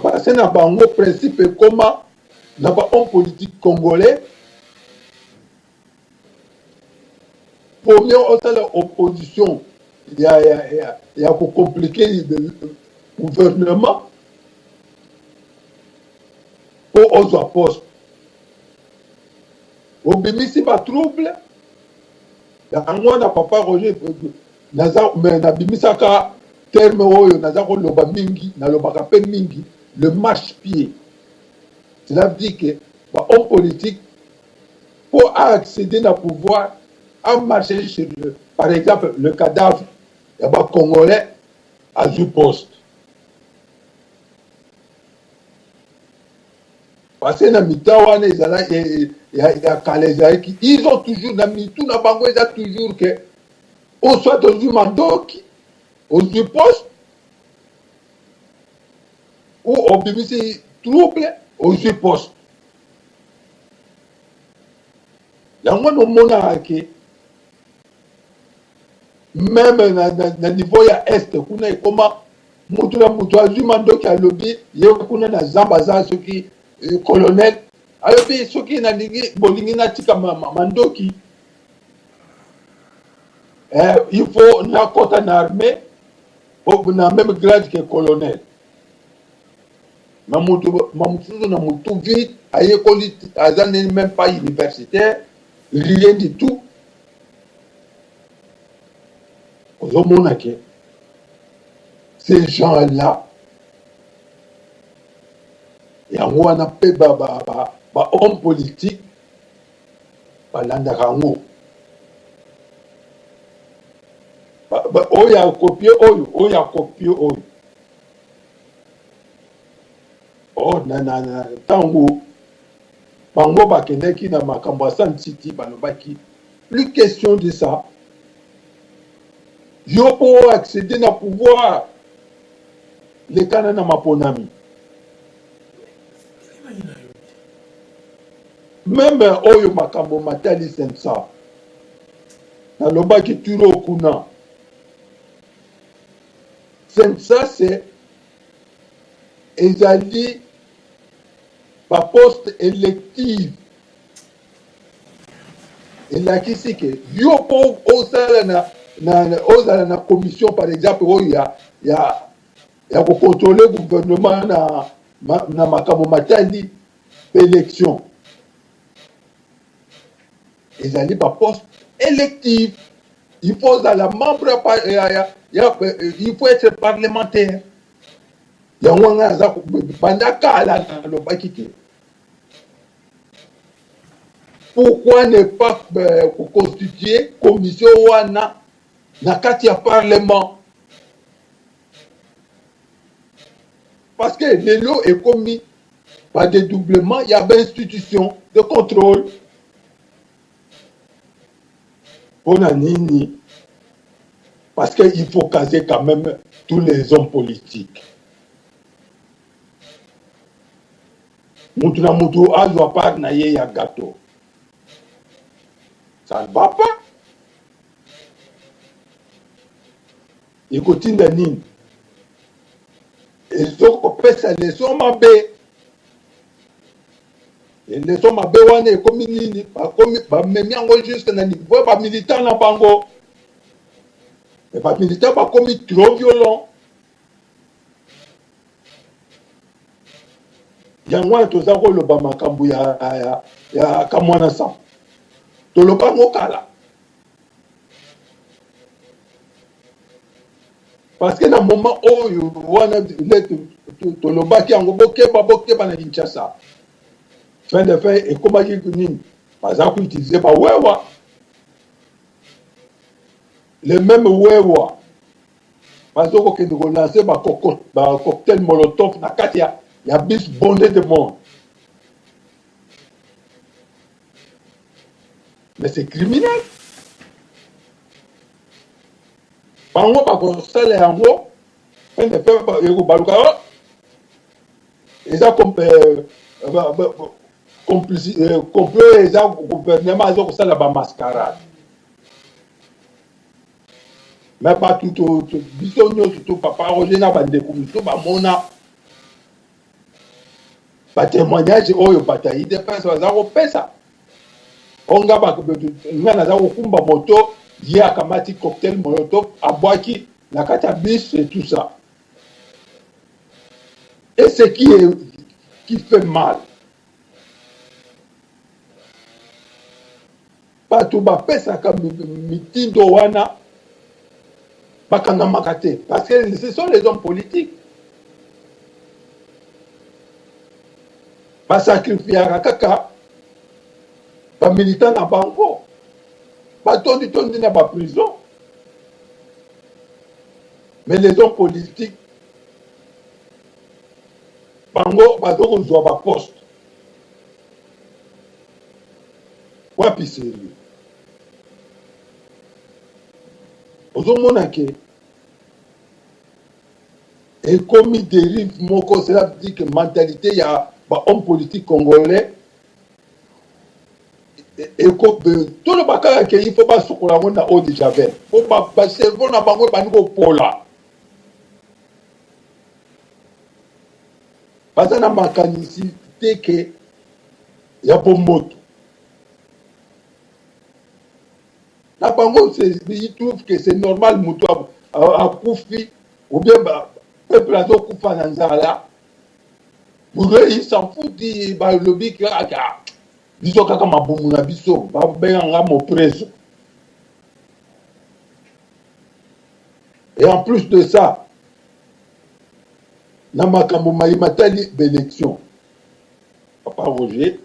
Base na bango principe ekoma na ba homme politique congolais premier osala opposition ya, ya, ya, ya kocomplike gouvernement mpo ozwa poste obimisi batrouble yango wana papa roger Naza mais nabimisaka terme oyo naza koloba mingi, nalobaka pe mingi le marche pied. Cela veut dire que ba hommes politiques po a acceder na pouvoir a marcher sur le, par exemple le cadavre ya ba congolais azui poste. Parce que na mita wana ezala ya, ya kala ezalaki ils ont toujours na mitu na bango eza toujours que Ou soit ozwi mandoki, ozwi poste, ou obimisi trouble, ozwi poste. Yango wana omonaka ke meme na, na, na niveau ya est kuna ekoma mutu na mutu azwi mandoki alobi ye kuna na zamba aza soki eh, colonel alobi soki nalingi bolingi natika mandoki Eh, il faut nakota na armée na même grade que colonel ma mutu ma mosusu na mutu vide ayekoli aza nini même pas universitaire rien du tout ozomona ke ces gens là yango wana mpe ba, ba, ba, ba homme politique balandaka yango oyo. Oyo akopie oyo, oyo akopie oyo. Oh, na, na, na, ntango bango bakendaki na makambo ya Sun City, balobaki plus question de ça. Yo mpo accéder na pouvoir, lekana na maponami. Meme oyo makambo matali sensa, nalobaki turo kuna. Sensa se ezali ba poste elective elakisi ke yo mpo osala na, na, ozala na commission par exemple oyo ya, ya, ya kocontrole gouvernement na, ma, na makambo matali élection ezali ba poste élective il faut ozala membre ya, ya, ya, il faut être parlementaire yango wana aza banda kala nalobaki te pourquoi ne pas euh, constituer commission wana na kati ya parlement parce que lelo ekomi ba dédoublement ya ba institution de contrôle Pona nini? Parce que il faut caser quand même tous les hommes politiques. Mutu na mutu azwa part na ye ya gâteau. Ça ne va pas. Ekotinda nini? Ezokopesa leçon mabe. Leçon mabe wana ekomi nini? Bakomi bamemi yango jusque na niveau ya ba militants na bango. Et ba militants bakomi trop violent. Yango wana toza koloba makambo ya, ya, ya Kamwana Nsambo. Toloba yango kala. Parce que na moment oyo wana nde tolobaki yango bokeba bokeba na Kinshasa. Fin de fin ekomaki nini? Baza ko utiliser ba wewa. Les mêmes wewa bazo kokende ko lancer ba ba cocktail molotov na kati ya ya bus bondé de monde. Mais c'est criminel. Bango bakosala yango ekobaluka oh, eza euh, euh, complot eza gouvernement aza kosala ba mascarade me bato biso nyonso to papa roger na bandeko mosusu bamona batémoignage oyo bato ya idps baza kopesa o nga nga naza kokumba moto ye akamati cocktail molotov abwaki na kati ya bus et tout ça et ce qui est qui fait mal bato bapesaka mitindo wana bakangamaka te parce que ce sont les hommes politiques basacrifiaka kaka bamilitant na bango batonditondi na baprison mais les hommes politiques bango bazo kozwa baposte wapi serieux ozomona ke ekomi derive moko cela veut dire que mentalité ya ba homme politique congolais eko toloba kaka ke il faut basukola yango na eau de javel po ba cerveau na bango ebandi kopola baza na makanisi te ke ya bomoto na bango il trouve que c'est normal moto akufi ou bien peuple azokufa na nzala pour eux ils s'en foutent balobi kaka biso kaka mabumu na biso babenga nga mopreso et en plus de ça na makambo maye matali baélection papa roger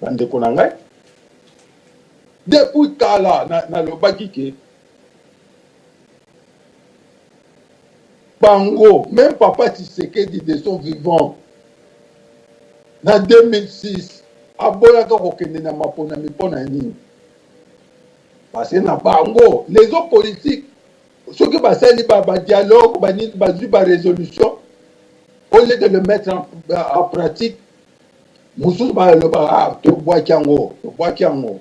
bandeko na ngai depuis kala nalobaki ke. Bango, meme papa Tshisekedi de son vivant na 2006 aboyaka kokende na maponami mpo na nini? Parce que na bango les hommes politiques soki basali ba, ba dialogue banini bazwi ba résolution au lieu de le mettre en, en pratique mosusu balobaka ah, tobwaki yango tobwaki yango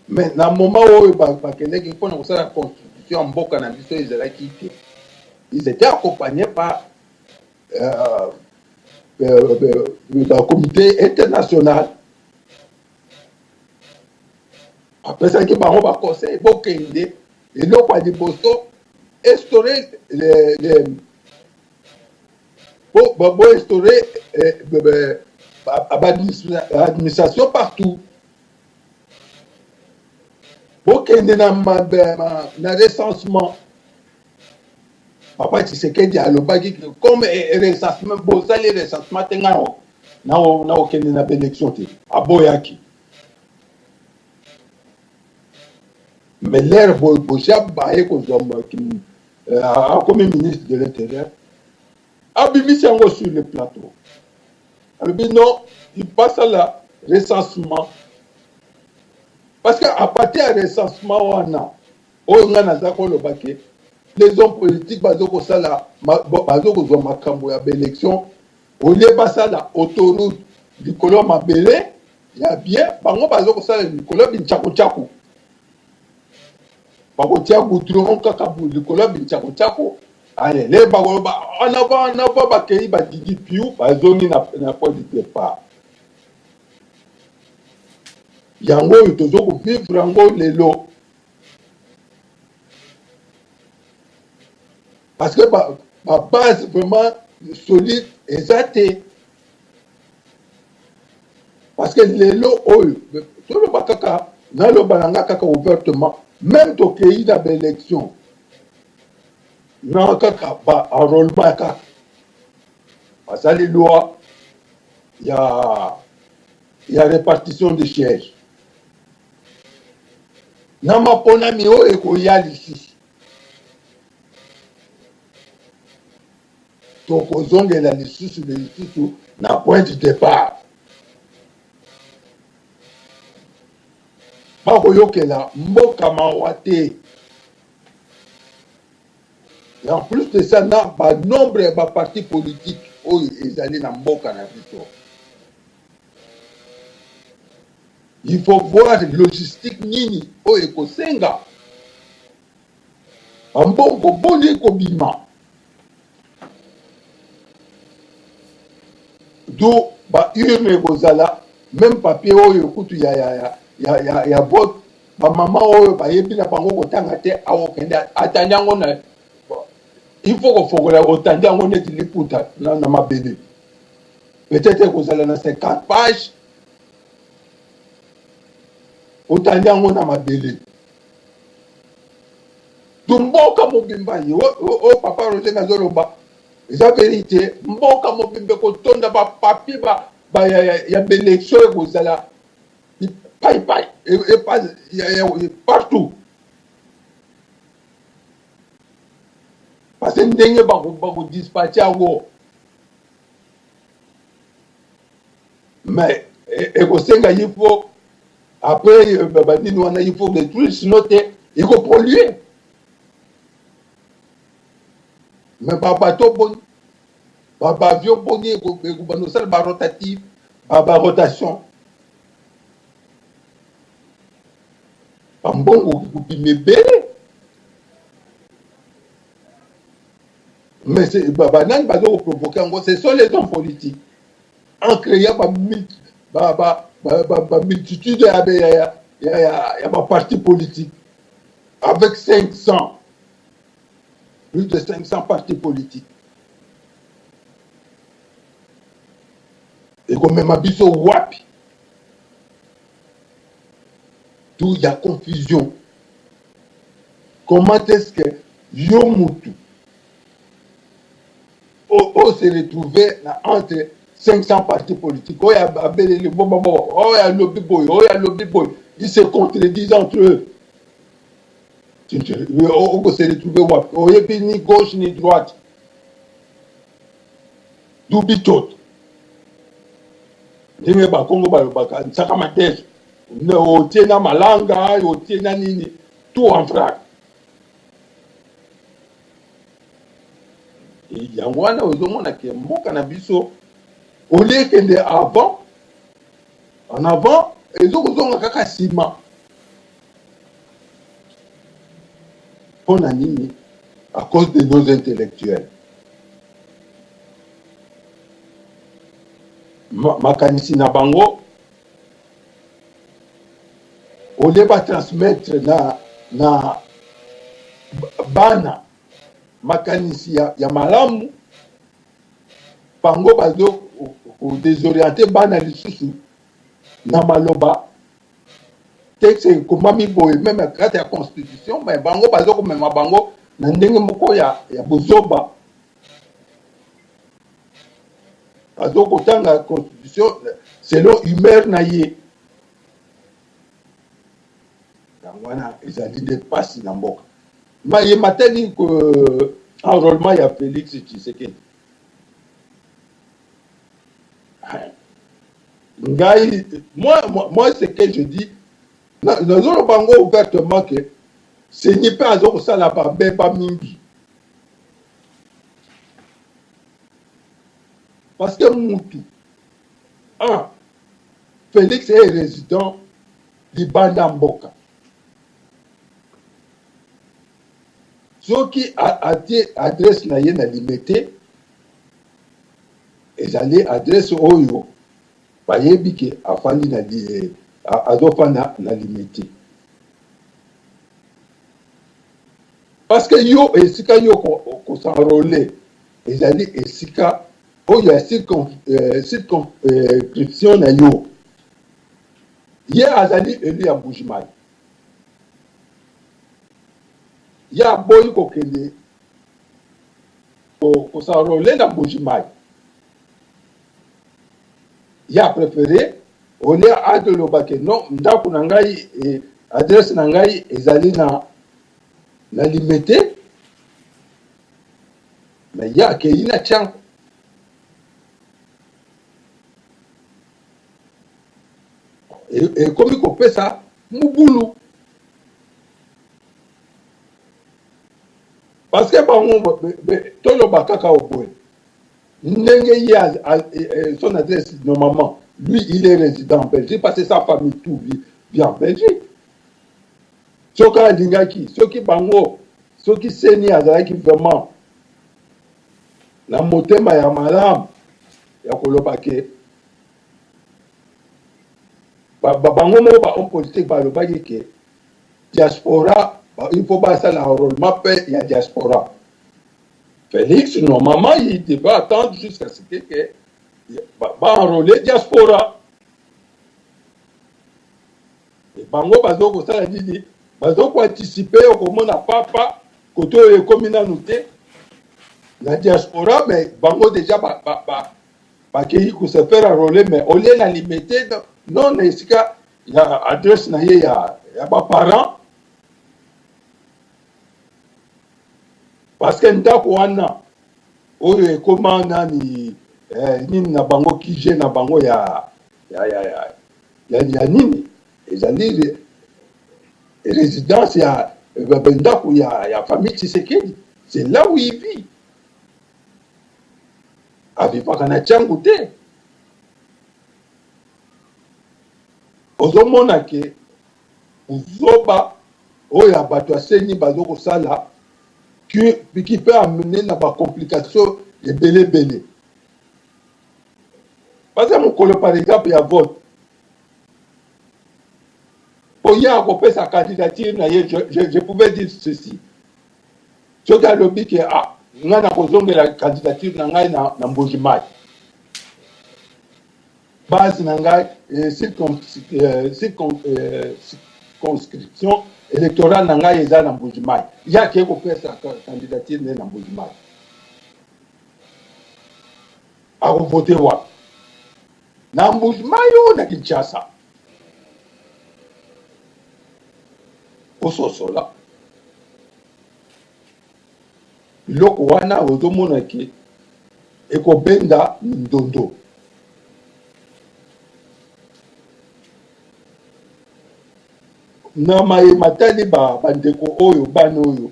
Mais na moment oyo bakendaki mpona kosala constitution ya mboka na biso ezalaki te. Ils étaient accompagnés par euh, euh, euh, le comité international. Bapesaki bango baconseil bokende eloko ya liboso instaurer les, les, bo, bo, bo instaurer eh, administration partout bokende na, ma, na recensement papa tshisekedi alobaki comme eh, recensement bosali recensement te ngai nakokende na baélection te aboyaki mais lere bosia baye kozwa euh, akomi ministre de l'intérieur abimisi yango sur le plateau alobi non basala recensement parce que à partir ya recensement wana oyo ngai naza koloba ke les hommes politiques bazo kosala bazo kozwa makambo ya baélection olie basala autoroute likolo ya mabele ya bien bango bazo kosala likolo ya bincakucaku bakotia goudron kaka likolo ya bincakucaku ale le bakoloba en avant en avant bakei badidi piu bazongi na, na point de départ yango oyo tozo kovivre yango lelo parce que ba, ba base vraiment solide eza te parce que lelo oyo toloba kaka naloba na nga kaka ouvertement même tokei na baélection na kaka ba enrôlement kaka basali loi ya ya répartition de siège na maponami oyo ekoya lisusu tokozongela lisusu na lisusu na point de départ bakoyokela mboka mawa te Et en plus de ça na ba nombre ya ba parti politique oyo ezali na mboka na biso il faut voir logistique nini oyo ekosenga bambongo boni ekobima do ba urne ekozala meme papier oyo kutu ya, ya, ya, ya, ya, ya vote Ba mama oyo bayebi na bango kotanga te akokende atandi yango na il faut kofongola otandi yango neti liputa na, na mabele peut-être ekozala na 50 page otandi yango na mabele to mboka mobimba ye oyo papa roger nazoloba eza verite mboka mobimba ekotonda bapapier ba, ba, ya, ya, ya belection ekozala pai pai partout parce que ndenge bakodispatche yango mais ekosenga il faut après euh, banini wana il faut détruire sinon te ekopolue mais babato boni baavion boni ekobanda kosala barotative barotation bambongo ekobima ebele mais banani baza koprovoke yango ce sont les hommes politiques en créant bamultitude ya baparti politique avec 500 plus de 500 partis politiques ekomema biso wapi tout ya confusion comment est-ce que yo mutu o se retrouver na entre 500 partis politiques oyo abeleli bobobo oyo alobi boye oyo alobi boye ils se contredisent entre eux. Oko se retrouver wapi? Oyebi ni gauche ni droite. Dubi toto. Ndenge bakongo balobaka nsaka madesu. Otie na malanga, otie na nini, tout en vrac. Yango wana ozomona ke mboka na biso olie ekende avant en avant ezokozonga kaka nsima. Mpo na nini? À cause de nos intellectuels. Makanisi na bango au lieu ba transmettre na na bana makanisi ya, ya malamu bango bazo kodesoriente bana lisusu na maloba texte ekomami boye meme kati ya constitution me bango bazo komema bango na ndenge moko ya, ya bozoba bazo kotanga constitution selon humeur na ye yango wana ezali nde mpasi na mboka maye matali enrôlement ya Félix Tshisekedi ngai moi, moi, moi ce que je dis nazoloba yango ouvertement ke seni mpe aza kosala babeba mingi parce que mutu un Félix est résident libanda mboka soki atie adresse na ye na limete ezali adresse oyo bayebi ke afandi na azofanda na limete parce que yo esika yo kosenrole ezali esika oyo ya circonscription na yo ye azali elu ya Mbujimayi ye aboyi kokende kosenrole na Mbujimayi ye aprefere olie atoloba ke non ndako na ngai eh, adresse na ngai ezali na na limete me ye akei na tiango ekomi kopesa mobulu parce que bango toloba kaka oboye ndenge ye e, son adresse normalement lui il est résident en Belgique parce que sa famille tout vit, vit en Belgique soki alingaki soki bango soki seni azalaki vraiment na motema ya malamu ya koloba ke bango moko ba homme politique balobaki ke diaspora il faut basala enrôlement mpe ya diaspora Felix normalement il devait attendre jusqu'à ce que, que ba enrôler diaspora e bango bazo kosala nini bazo koanticipe okomona papa kote oyo ekomi nanu te na diaspora mais bango deja bakei ba, ba, ba kose faire enrôler mais olie na limete non na esika ya adresse na ye ya, ya baparent parce que ndako wana oyo ekoma nani eh, nini na bango kije na bango ya, ya, ya, ya, ya, ya nini ezali résidence ya ndako ya, ya famille Tshisekedi c'est là où il vit avivaka na Tshangu te ozomona ke buzoba oyo ya bato ya seni bazo kosala qui peut amener na ba complications ebele ebele parce que mokolo par exemple ya vote po ye akopesa candidature na ye je, je, je pouvais dire ceci soki alobi ke ah ngai nakozongela candidature na ngai na, na Mbuji Mayi base na ngai eh, eh, circonscription électorale na ngai eza na Mbuji Mayi ye akei kopesa candidature nde na Mbuji Mayi akovote wapi na Mbuji Mayi oyo na Kinshasa ososola. Biloko wana ozomona ke ekobenda mindondo. Na maye matali ba bandeko oyo bana oyo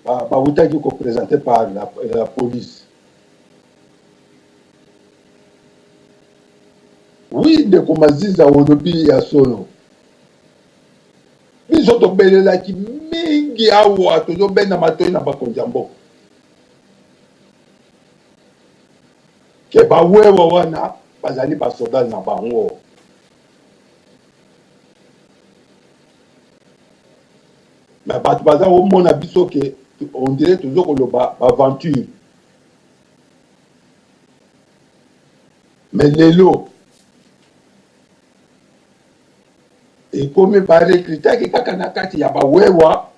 bawutaki ko presenter par la, la police. Oui ndeko Maziza olobi ya solo. Biso tobelelaki mingi awa tozobenda matoi na bakonzi ya mboka ke bawewa wana bazali basoda na bango. Me bato baza komona biso ke on dirait tozo koloba baaventure. Me lelo ekomi ba recrutaki kaka na kati ya ba wewa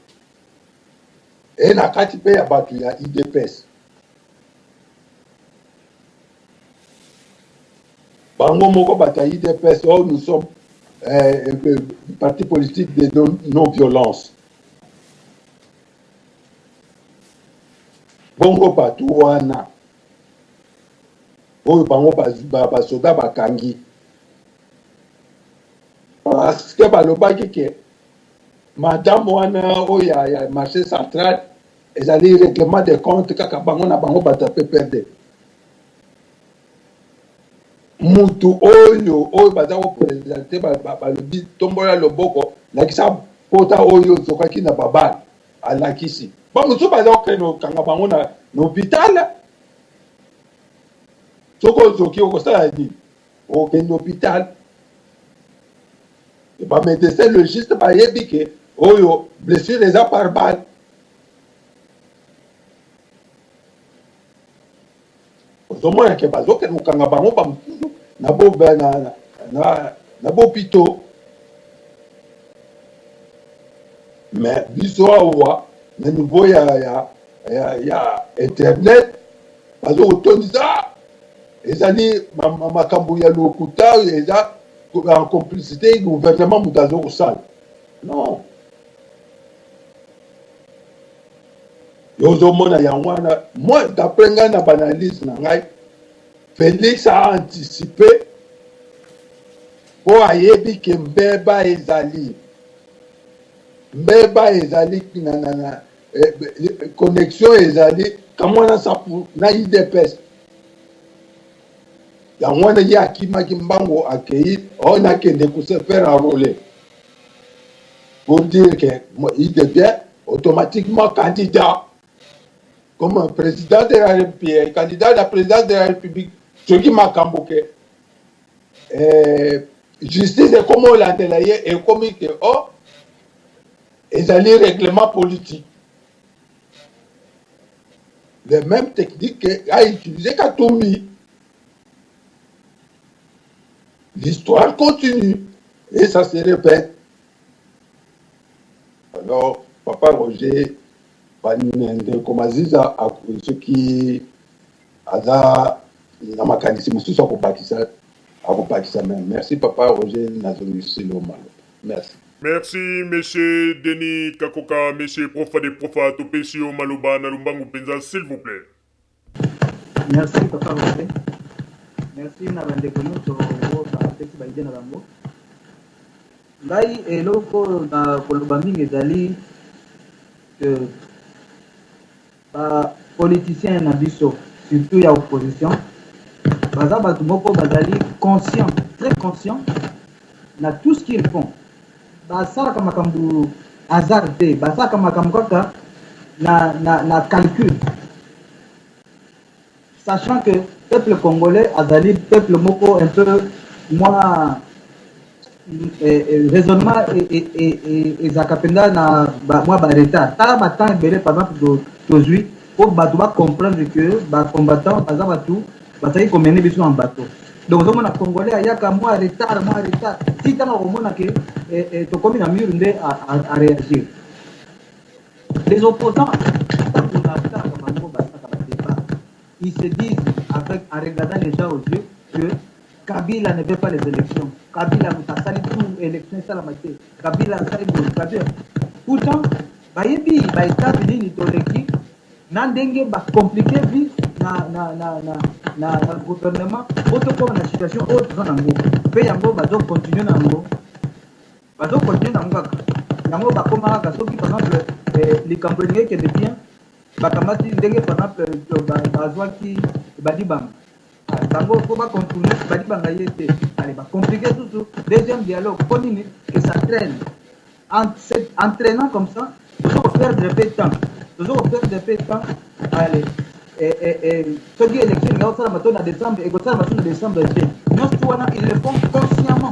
e na kati mpe ya bato ya udps. Bango moko bato ya udps, oh nous sommes eh, eh, parti politique de non violence. Bongo bato wana oyo bango basoda bakangi parce que balobaki ke madame wana oyo ya, ya marché central ezali règlement de compte kaka bango na bango bato ya PPRD. Mutu oyo oyo baza kopresente balobi tombola loboko lakisa pota oyo ozokaki na babale alakisi bamosusu baza kokende kokanga bango na hôpital. Soki ozoki okosala nini? Okende hôpital, ba médecin légiste bayebi ke oyo blessure eza par balle. Ozomona ke bazokende kokanga bango bamosusu na bo na, na, na bopito. Mais biso awa na niveau ya, ya, ya, ya internet bazokotondisa ezali makambo ya lokuta, eza en complicité gouvernement moto azokosala. Non, yo ozomona yango wana. Moi, d'après ngai na baanalyse na ngai, Félix a anticipé mpo ayebi ke mbeba ezali, mbeba ezali na, na, na eh, connexion ezali Kamwana Sapu na UDPS. Yango wana ye akimaki mbango akei oyo nakende ko se faire enrôler pour dire que il devient automatiquement candidat comme président de la République, candidat à la présidence de la République. Soki makambo ke eh, justice ekomi olandela ye, ekomi ke oh ezali règlement politique. Les mêmes techniques a utilisé Katumbi. L'histoire continue et ça se répète. Alors, Papa Roger, bandeko Maziza, soki aza na makanisi mosusu akobakisa, akobakisa. Merci Papa Roger, nazongisi lo maloba. Merci. Merci monsieur Denis Kakoka, monsieur Profa de Profa, topesi yo maloba na lombangu mpenza s'il vous plaît. Merci Papa Roger. Merci na bandeko nyonso oyo bapesi ba idée na bango. Ngai eloko oyo na koloba mingi ezali que ba politiciens na biso surtout ya opposition baza bato moko bazali conscient, très conscient na tout ce qu'ils font. Basalaka makambo hasard te, basalaka makambo kaka na, na, na calcul, sachant que peuple congolais azali peuple moko un peu mwa eh, eh, raisonnement ezalaka mpenza na mwa ba retard. Tala ba temps ebele par exemple tozwi mpo bato ba comprendre que ba combattant baza bato bazali komene biso na bateau. Donc ozomona congolais ayaka mwa retard, mwa retard ti ntango akomona ke eh, eh, tokomi na mur nde a réagir. Les opposants, ntango natalaka bango basalaka ba débat, ils se disent avec, en regardant les gens aux yeux, que Kabila ne veut pas les élections, Kabila moto asali tout élection esalama te, Kabila asali boye, Kabila. Pourtant bayebi ba étape nini toleki. Na ndenge ba compliquer vie na na na na na, na gouvernement po tokoma na situation oyo toza nango pe yango bazo continuer na yango bazo continuer na yango kaka yango bakoma kaka soki par exemple eh, likambo elingi ekende bien bakamati ndenge par exemple bazwaki badibanga bango mpo ba contourner badibanga ye te ale ba compliquer susu deuxième dialogue mpo nini que ça traîne En en trainant comme ça, tozo ko perdre pe temps. Tozo ko perdre pe temps. Allez. Et, et, et, soki élection elingi kosalama to na décembre, ekosalama to na décembre te. Nyonso tout wana, ils le font consciemment.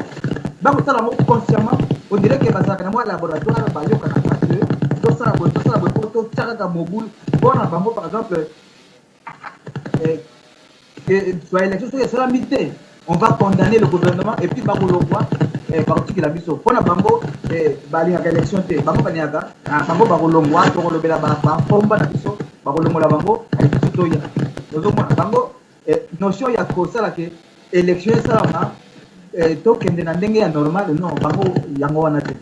Bakosala yango consciemment, on dirait que bazalaka na mwa laboratoire, bayokanaka que tosala boye, tosala boye po totya kaka mobulu. Mpo na bango, par exemple, eh, eh, ba élection soki esalami te on va condamner le gouvernement et puis bakolongwa eh, bakotikela biso mpo na bango eh, balingaka élection te bango balingaka ah, bango bakolongwa tokolobela bapomba na biso bakolongola bango eh, biso toya ozomona bango eh, notion ya kosala ke élection esalama eh, tokende na ndenge ya normal non bango yango wana te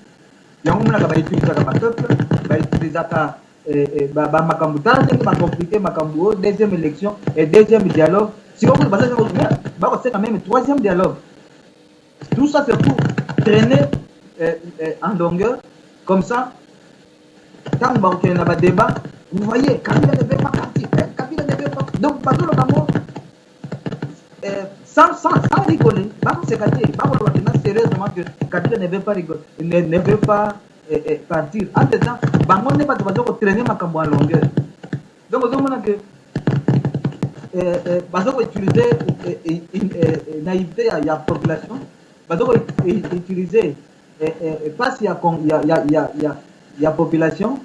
yango omonaka bautilisaka bapeuple bautilisaka eh, eh, ba, ba makambo tala ndenge ba compliqué makambo oyo deuxième élection et deuxième dialogue sikoyo baza bakosenga même troisième dialogue tout ça c'est pour traîner eh, eh, en longueur comme ça ntango bakokende na badébat vous voyez kabila ne veut pas partir eh, kabila ne veut pas donc bazoloba ngo eh, sans, sans, sans rigoler bakoseka te bakoloba mpenza sérieusement que kabila ne veut pas rigoler ne, ne veut pas eh, eh, partir entre temps bango nde bato baza kotraine makambo ya longueur donc ozomona ke eh, eh, baza koutilize eh, eh, eh, eh, naïveté ya, ya population baza koutilize eh, eh, pasi ya, ya, ya, ya, ya, ya population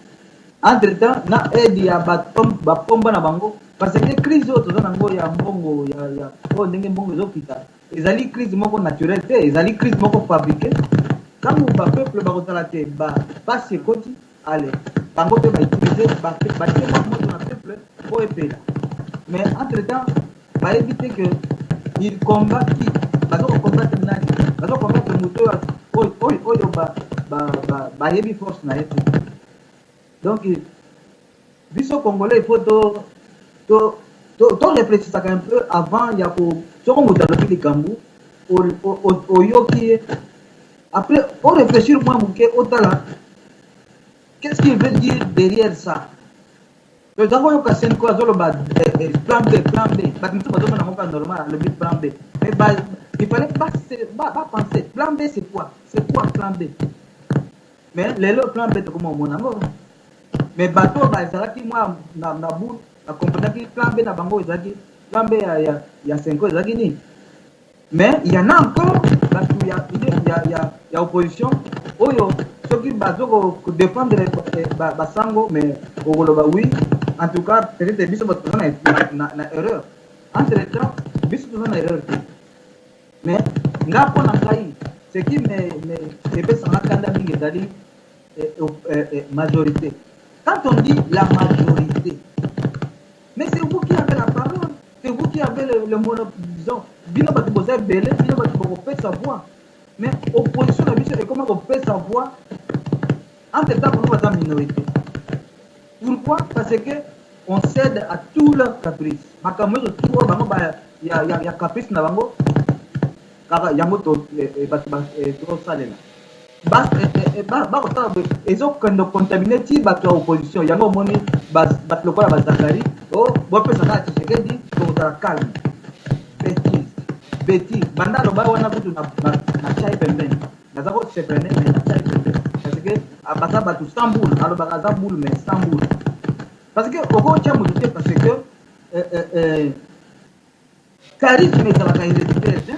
entre temps na aide ya bapomba na bango parce que crise oyo toza nango ya mbongo ya, ya oyo ndenge mbongo ezokita Ezali crise moko naturelle te, ezali crise moko fabriquee. Tango ba peuple bakozala te ba pasi ekoti, allez bango pe ba utiliser ba batie mwa moto na peuple po epela. Mais entre temps bayebi te que il combat qui? Bazo ko combattre nani? Bazo combattre moto oyo oyo oyo ba ba ba bayebi force na ye te. Donc biso congolais il faut to to to, to réfléchissaka un peu avant ya ko soko moto alobi likambo oyoki ye après o réfléchir mwa moke otala qu'est-ce qu'il veut dire derrière ça toza koyoka senko azoloba eh, eh, plan b plan b bato mosusu bazomona yango kaka normal alobi plan b mais ba, il fallait bapenser plan b c'est quoi c'est quoi plan b Mais lelo plan B tokoma omona yango. Mais bato oyo bazalaki mwa na, na boule ba comprenaki plan B na bango ezalaki plan B ya, ya, ya Senko ezalaki nini. Mais il y en a encore bato ya, ya, ya, ya opposition oyo soki bazo ko défendre eh, ba, basango mais okoloba oui en tout cas peut-être biso bato toza na, na, na, na erreur entre temps biso toza na erreur te Mais nga mpo na ngai ce qui me, me epesa nga kanda mingi ezali eh, eh, eh, majorité. Quand on dit la majorité, mais c'est vous qui avez la parole, c'est vous qui avez le, le mono, disons, bino bato boza ebele, bino bato bokopesa voix. Mais opposition na biso ekoma kopesa voix entre temps bango baza minorité. Pourquoi? Parce que on cède à tous leurs caprices. Makambo nyonso tout oyo bango ba ya, ya, ya caprice na bango kaka yango to eh, eh, bato ba, eh, tosalela bakosala boye ezokende contamine ti bato ya opposition yango omoni bato lokola bazakari o oh, bopesa kaka tshisekedi tokozala calme betise betise banda aloba wana kutu na, na, na chai pembeni Naza ko se prene mais na chai pembeni parce que baza batu sans boule alobaka aza boule mais sans boule parce que okotia moto te parce que euh, euh, euh, charisme ezalaka héréditaire te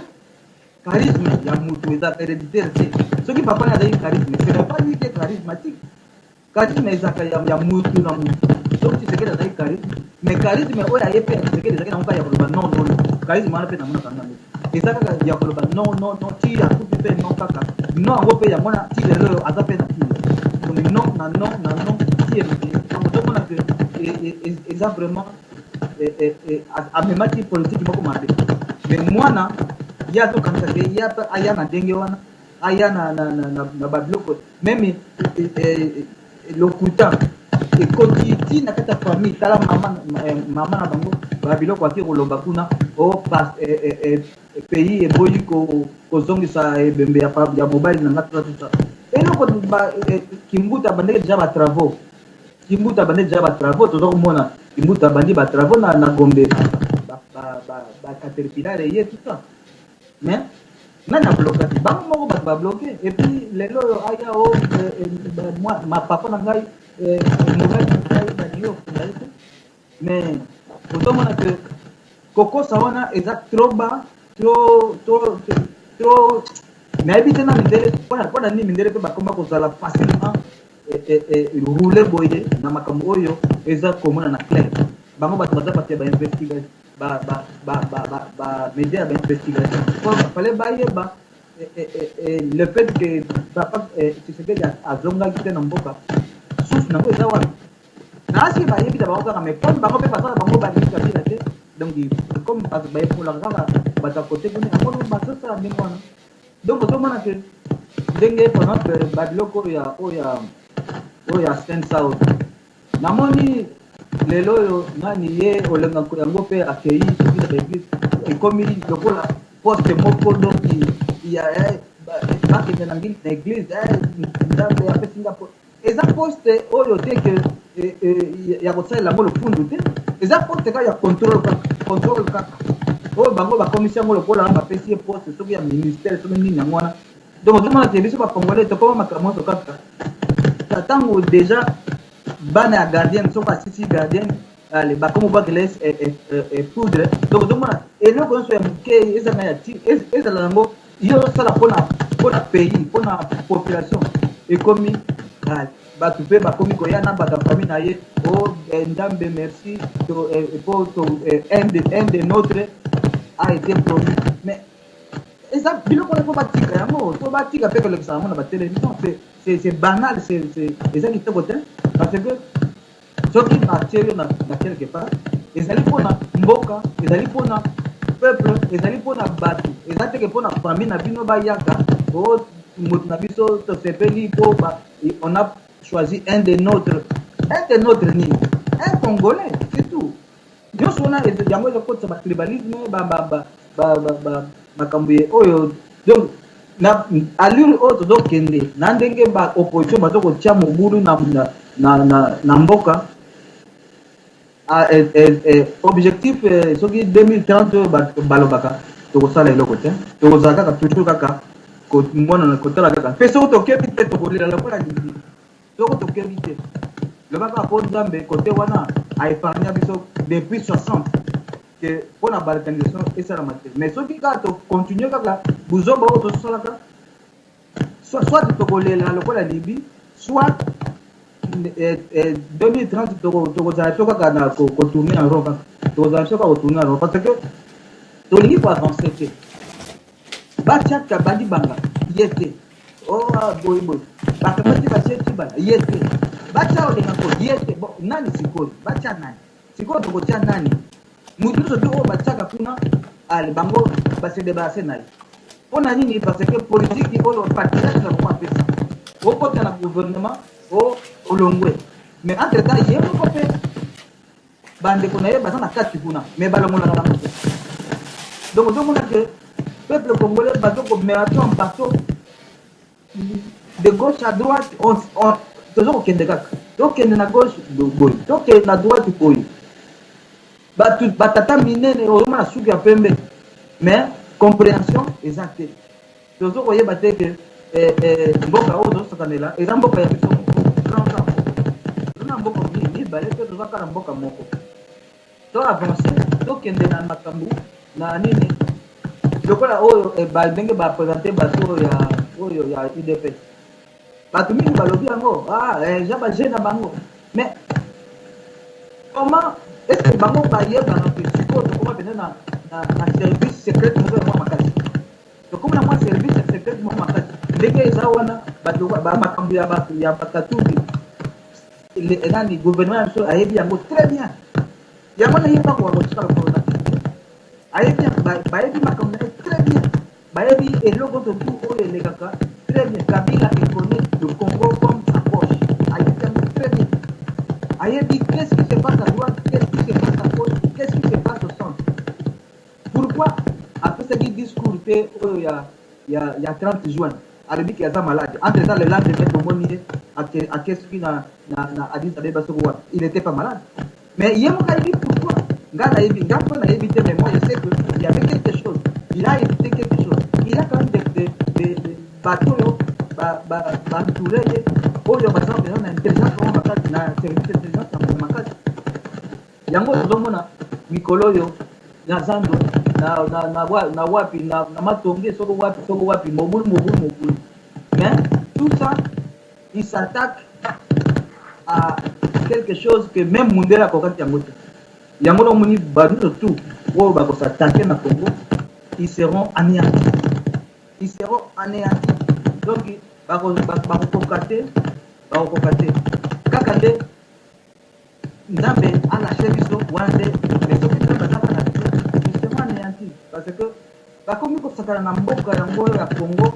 charisme ya moto ezalaka héréditaire te soki papa na azali charisme ce n'est pas lui qui est charismatique Charisme ezalaka ya, ya mutu na mutu. Soki Tshisekedi azalaki charisme, mais charisme oyo aye pe ya Tshisekedi ezalaki nango kaka ya koloba non non non. Charisme wana pe namonaka yango te. Eza kaka ya koloba non non non ti akufi pe non kaka. Non yango pe yango wana ti lelo oyo aza pe na ti. Donc non na non na non ti ememi. Donc ozomona que eza vraiment amemaki politique moko mabe. Mais mwana ye azokanisa ke ye aya na ndenge wana aya na, na, na, na, na babiloko meme eh, eh, lokuta. Ekoti ti na kati ya famille. Tala mama, mama na bango, ba biloko ake koloba kuna o pas, eh, eh, pays eboyi kozongisa ebembe ya mobali na nga, tout ça, tout ça. Eloko ba Kimbuta abandaki déjà ba travaux, Kimbuta abandi déjà ba travaux. Toza komona Kimbuta abandi ba travaux na Gombe, ba caterpillar eye, tout ça. Mais nani ablokaki? Bango moko bato babloke. Et puis lelo oyo aya o ma papa na ngai, mobali na ngai, balingi kokunda ye te. Mais ozomona ke kokosa wana eza trop bas, trop, trop, trop. Nayebi te na mindele mpona nini mindele mpe bakoma kozala facilement roule boye na makambo oyo eza komona na clair. Bango bato baza bato ya bainvestigation, bamédia ya bainvestigation. Fallait bayeba le fait que papa Tshisekedi azongaki te na mboka, source nango eza wapi. Nasi bayebi na bango kaka, mais comme bango mpe baza na bango, balingi Kabila te. Donc comme bato bayekolaka kaka bato ya kote kuna, yango bazosala ndenge wana. Donc ozomona ke ndenge par exemple babiloko oyo ya Saint South, namoni lelo oyo nani ye olengako yango mpe akei soki na baeglise, ekomi lokola poste moko. Donc ya bakende na ngili na église, Nzambe apesi nga. Eza poste oyo te ke ya kosalela yango lofundu te. Eza poste kaka ya contrôle, kaka contrôle kaka oyo bango bakomisi yango lokola bapesi ye poste soki ya ministère, soki nini yango wana. Donc ozomona te biso bacongolais tokoma makambo nyonso kaka ntango déjà bana ya gardienne, soki asisi gardienne, ale bakomi obwakela poudre. Donc ozomona eloko nyonso ya moke ezanga ya ti ezala yango yo osala mpona pays, mpona population, ekomi bato mpe bakomi koya na bato ya famille na ye o Nzambe merci po un de notre a été promu. Mais eza biloko wana, mpo batika yango, mpo batika mpe kolekisa yango na batelévision. C'est banal, eza kitoko te, parce que soki batie yo na quelque part, ezali mpona mboka, ezali mpona peuple, ezali mpona bato. Eza teke mpona famille na bino bayaka o moto na biso tosepeli mpo on a choisi un de notre. Un de notre nini? Un Congolais, c'est tout. Nyonso wana yango ezakotisa batribalisme, makambo oyo. Donc na allure oyo tozokende, na ndenge baopposition baza kotia mobulu na mboka, objectif soki 2030 oyo balobaka, tokosala eloko te. Tokozala kaka toujours kaka komonana, kotala kaka. Mpe soki tokebi te, tokolela lokola Libye. Soki tokebi te, loba kaka mpo Nzambe kote wana aépargna biso depuis 60 ke mpona balkanisation esalama te. Mais soki kaka tocontinue kaka buzoba oyo tozosalaka, soit tokolela lokola Libye, soit 2030 tokozala biso kaka na kotourne en rond. Kaka tokozala biso kaka kotourne en rond, parce que tolingi koavance te. Batiaka Badibanga, ye te. Oh, boye boye bakamati, batie Tshibala, ye te. Batia Olengako, ye te. Bon, nani sikoyo batia? Nani sikoyo tokotia? Nani? Motu nyonso te oyo batiaka kuna, ale bango base débarrasse na ye. Mpo na nini? Parce que politique oyo partisane na bango apesa, okota na gouvernement o olongwe. Mais entre temps ye moko mpe bandeko na ye baza na kati kuna, mais balongolaka bango te. Donc ozomona ke peuple congolais bazo komema biso en bateau de gauche à droite. Toza kokende kaka, tokende na gauche boye, tokende na droite boye. Bato batata minene, ozomona suki ya pembe, mais compréhension eza te. Tozo koyeba te ke mboka oyo tozosakanela eza mboka ya biso moko. Toza na mboka mibale te, toza kaka na mboka moko. To avance, tokende na makambo na nini lokola oyo ndenge baprésente bato oyo ya UDPS. Bato mingi balobi yango eza baje na bango. Mais comment est ce que bango bayebaka ke sikoyo tokoma mpenza na service secret moko ya mwa makasi? Tokoma na mwa service secret moko makasi ndenge eza wana. Bato makambo ya bato ya Bakatumbi, nani, gouvernement ya biso ayebi yango très bien. Yango nayeba koka kotikala kolona, ayebi, bayebi makambo na ye très bien, bayebi eloko tout oyo elekaka très bien. Kabila connaît le Congo comme sa poche, ayebi yango très bien. Ayebi qu'est-ce qui se passe à droite, qu'est-ce qui se passe à gauche, qu'est-ce qui se passe au centre. Pourquoi apesaki discours te oyo ya, ya, ya 30 juin alobi ke aza malade entre temps le lendemain tomoni ye ake, ake soki na, na, na Addis Abeba soki wapi, il n'était pas malade. Mais ye moko ayebi pourquoi. Nga nayebi, nga mpo nayebi te, mais moi je sais que il y avait quelque chose. Il a évité quelque chose. Il a quand même des bato oyo ba ba ba entouré ye oyo baza mpenza na intelligence moko makasi na service intelligence na makasi. Yango tozomona mikolo oyo na zando na, na, na, na, na wapi na, na matonge soko wapi soko wapi mobulu mobulu mobulu. Mais tout ça il s'attaque à quelque chose que même mundele akokaki yango te. Yango na omoni bato nyonso tout oyo bakosatake na Congo, ils seront anéantis, ils seront anéantis. Donc bakokoka te, bakokoka te. Kaka nde Nzambe alâche biso wana nde, mais soki Nzambe azaka na biso, ils seront anéantis parce que bakomi kosakana na mboka yango oyo ya Congo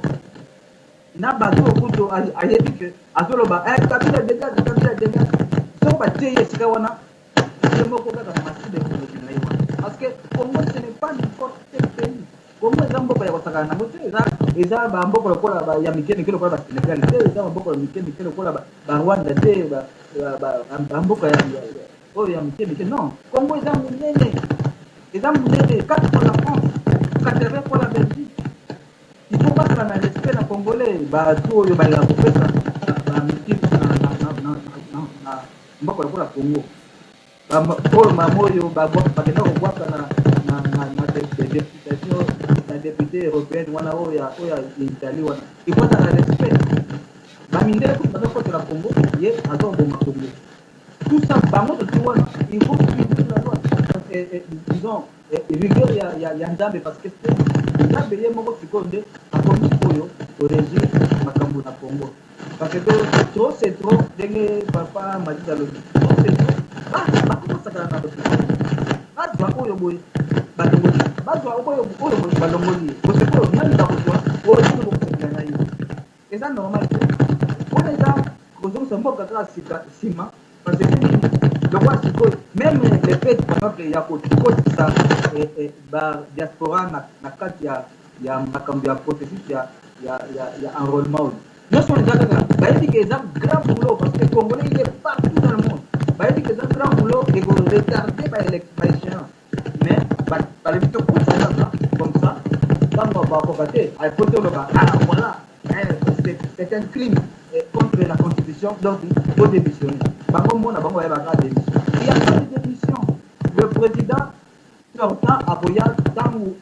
na bato oyo kutu ayebi ke azoloba eh, Kabila dégage, Kabila dégage. Soko batie ye esika wana, ye moko kaka masiba ekolobi na ye wana, parce que Congo ce n'est pas n'importe quel pays. Congo eza mboka ya kosakana nango te, eza eza bamboka lokola ba, ya mike mike lokola ba Sénégal te, eza bamboka ya mike mike lokola ba, ba Rwanda te, bamboka ba, ba, ya, ya, oyo ya mike mike. Non, Congo eza monene, eza monene 4 fois la France, 80 fois la Belgique. Il faut bazala na respect na congolais, bato oyo balingaka kopesa bamitifu na mboka lokola Congo. Oyo mama oyo bakenda kobwaka na députation na député européenne wana oyo ya Italie wana, il faut azala na respect. Bamindele kutu bazokotela Congo, ye azoboma Congo. Tout ça bango totu wana, il faut suivre la loi, disons rigueur ya, ya, ya Nzambe, parce que Nzambe ye moko sikoyo nde akomi sikoyo korégir makambo na Congo, parce que trop c'est trop. Ndenge papa Majid alobi, trop c'est trop. Bakokosakana na bato, bazwa oyo boye balongoli, bazwa oyo oyo boye balongoli ye bosikoyo, nani bakozwa oyo bino bokosakana na ye? Eza normal te wana, eza kozongisa mboka kaka sika nsima, parce que nini, lokola sikoyo même le fait par exemple ya kokotisa ba diaspora na kati ya makambo ya processus ya enrôlement oyo nyonso wana, eza kaka bayebi ke eza grand boulot, parce que congolais il est partout dans le monde. Bayebi ke eza grand boulot, ekoretarde baéchéance, mais balobi tokotisa kaka comme ça. Ntango bakoka te, faut toloba: ah voilà, c'est un crime contre la constitution, donc il faut démissionner. Bango mona bango bayebaka démission, il y a pas de démission. Le président sortant akoya ntango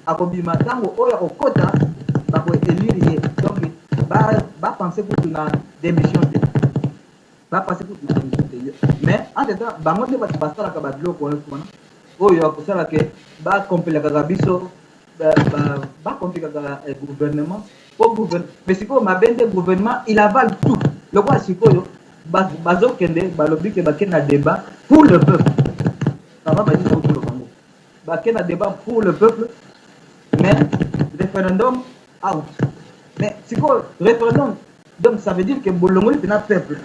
akobima, ntango oyo akokota bakoélire ye. Donc bapense kutu na démission te, bapense kutu na démission te. Mais entre temps bango nde bato basalaka babiloko wana wana oyo akosala ke bakompelakaka biso, bakomplikaka gouvernement po. Mais sikoyo mabe nde gouvernement il avale tout. Lokola sikoyo bazokende, balobi ke bakende na débat pour le peuple, papa balingi kotolo bango, bakende na débat pour le peuple, mais référendum out. Mais sikoyo référendum, donc ça veut dire que bolongoli mpena peuple,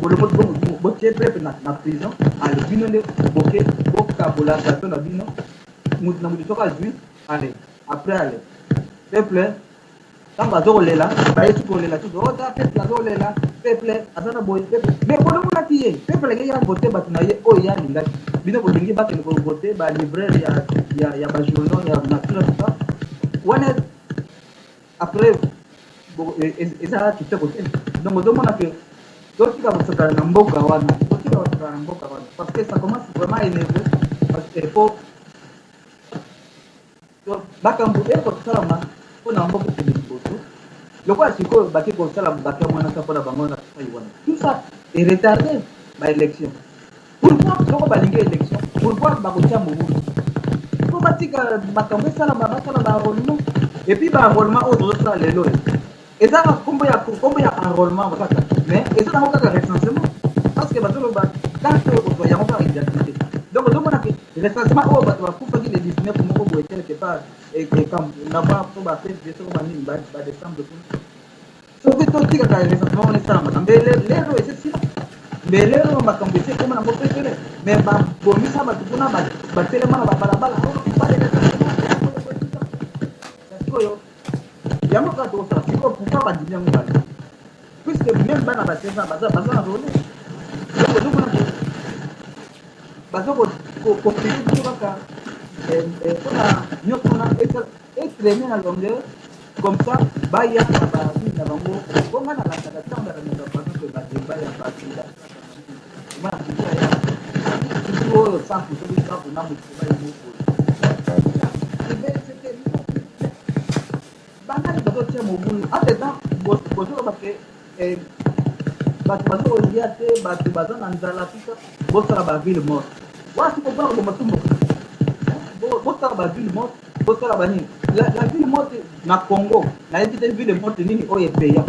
bolongoli, botie peuple na prison. Ale bino nde boke bokabola bato na bino, mutu na mutu soki azwi, ale après ale peuple ntango azokolela, bayesi kolela tutu ota peuple azokolela, peuple aza na boye, peuple. Mais bolongolaki ye, peuple akeki avote bato na ye oyo ye alingaki. Bino bolingi bakende kovote balibraire ya bajournaux ya nature, tout ça wana. Après eza kitoko te. Donc ozomona ke totika kosakana na mboka wana, totika kosakana na mboka wana, parce que ça commence vraiment à énerver, parce que faut makambo ekosalama mpona mboka ekende liboso. Lokola sikoyo bake kosala bake mwanasa mpona bango na sai wana, tout ça eretarde baélection. Pourquoi soko balingi élection, pourquoi bakotia mobulu? Po batika makambo esalama, basala baenrôlement. Et puis baenrôlement oyo tozosala lelo oyo eza nkombo ya enrôlement kaka, mais eza nango kaka recensement, parce que bazoloba carte oyo kozwa yango kaka identité. Donc ozomona ke recensement oyo bato bakufaki le 19 moko boye quelque part na mwa so bafevrier soko banini badécembre kuna, soki totikaka recensement wana esalamaka mbe lelo esesila. Mais lelo makambo esi ekoma nango pepele, mais babomisa bato kuna, batelema na babalabala sikoyo yango kaka tokosala sikoyo. Pourquoi bandimi yango bale? Puisque même bana ba 16 ans baza na role. Donc ozomona ke baza kopriver biso kaka mpona nyonso wana etraîner na longueur comme ça, baya na banini na bango. Po nga nalandaka ntango nalandaka, par exemple, badébat ya bato omona toujours aya surtout oyo sample, soki sample na moto baye moko banani bazotia mobulu. Entre temps bozoloba ke bato bazokolia te, bato baza na nzala, tusa bosala baville morte wana. Siko mpona koboma tu mboka, bosala baville morte, bosala banini. La ville morte na Congo, nayebi te ville morte nini oyo epeya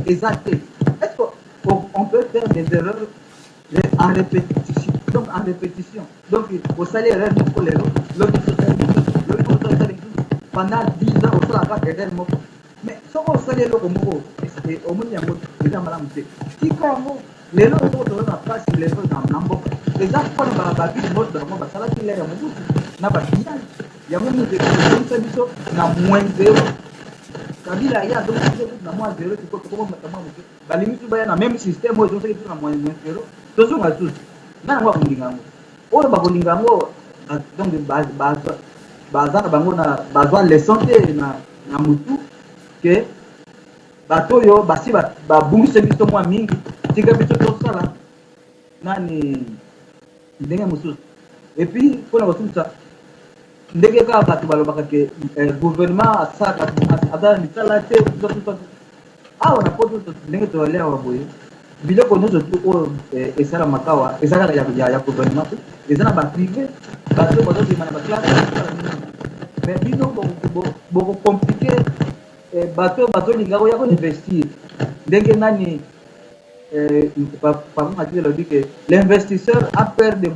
eza te. Est ce que on peut faire des erreurs en répétition? Donc en répétition, donc osali erreur moko lelo, lobi osali mosusu, lobi osali mosusu, pendant 10 ans osalaka erreur moko. Mais soki osali eloko moko, omoni yango eza malamu te, tika yango. Lelo soko toza na mpasi lelo na mboka, eza mpona baville morte bango basalaki l'ère ya Mobutu na bapillage. Yango moto ezongisa biso na moins zéro. Kabila ye azongisa biso kutu na moins zéro. Sikoyo tokomomata mwa moke, balingi tu baya na même système oyo ezongisaki biso na moins zéro. Tozonga lisusu nga yango akolinga yango, oyo bakolinga yango. Donc baza na bango na bazwa leçon te na mutu ke bato oyo basi babungisa biso mwa mingi. Tika biso tosala nani ndenge mosusu. Et puis mpona kosukisa, ndenge kaka bato balobaka ke gouvernement asalaka, aza na misala te, awa na Poto ndenge tozali awa boye, biloko nyonso tu oyo esalamaka awa eza kaka ya gouvernement te, eza na baprivé, bato bazobima na baclasse. Mais bino bokocompliquer bato oyo bazolinga koya koinvestir. Ndenge nani papa Mathieu alobi ke l'investisseur a peur de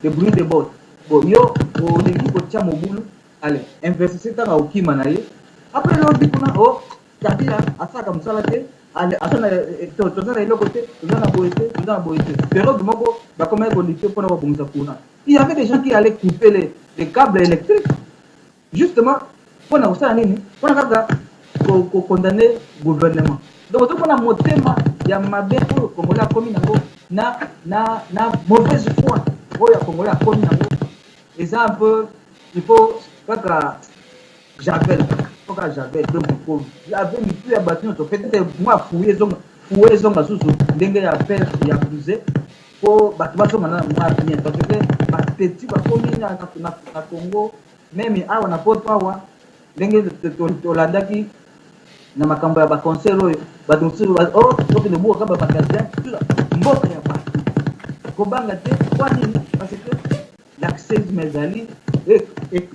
bruit de botte. Bon, yo olingi kotia mobulu, ale investisseur ntango akokima na ye après lobi kuna o Kabila asalaka mosala te, toza na eloko te, toza na boye te, toza na boye te. Période moko bakomaki kolutter mpona kobongisa courant, il y avait des gens qui allaient couper les câbles électriques justement mpona kosala nini? Mpona kaka kokondamner gouvernement. Donc ozomona motema ya mabe oyo Congolais akomi nango na mauvaise foi oyo ya Congolais akomi nango. Eza un peu, il faut kaka javel, faut kaka javel. Donc javel mitu ya bato nyonso, peut-être mwa fouille ezonga, fouille ezonga susu ndenge ya fer ya brisé, mpo bato bazonga na mwa bien, parce que bateti bakomi na Congo, même awa na Poto awa, ndenge tolandaki na makambo ya baconcert oyo, bato mosusu oh, tokende buka kaka bamagasin, mboka ya bato kobanga te. Kwa nini? Parce que laxisme ezali,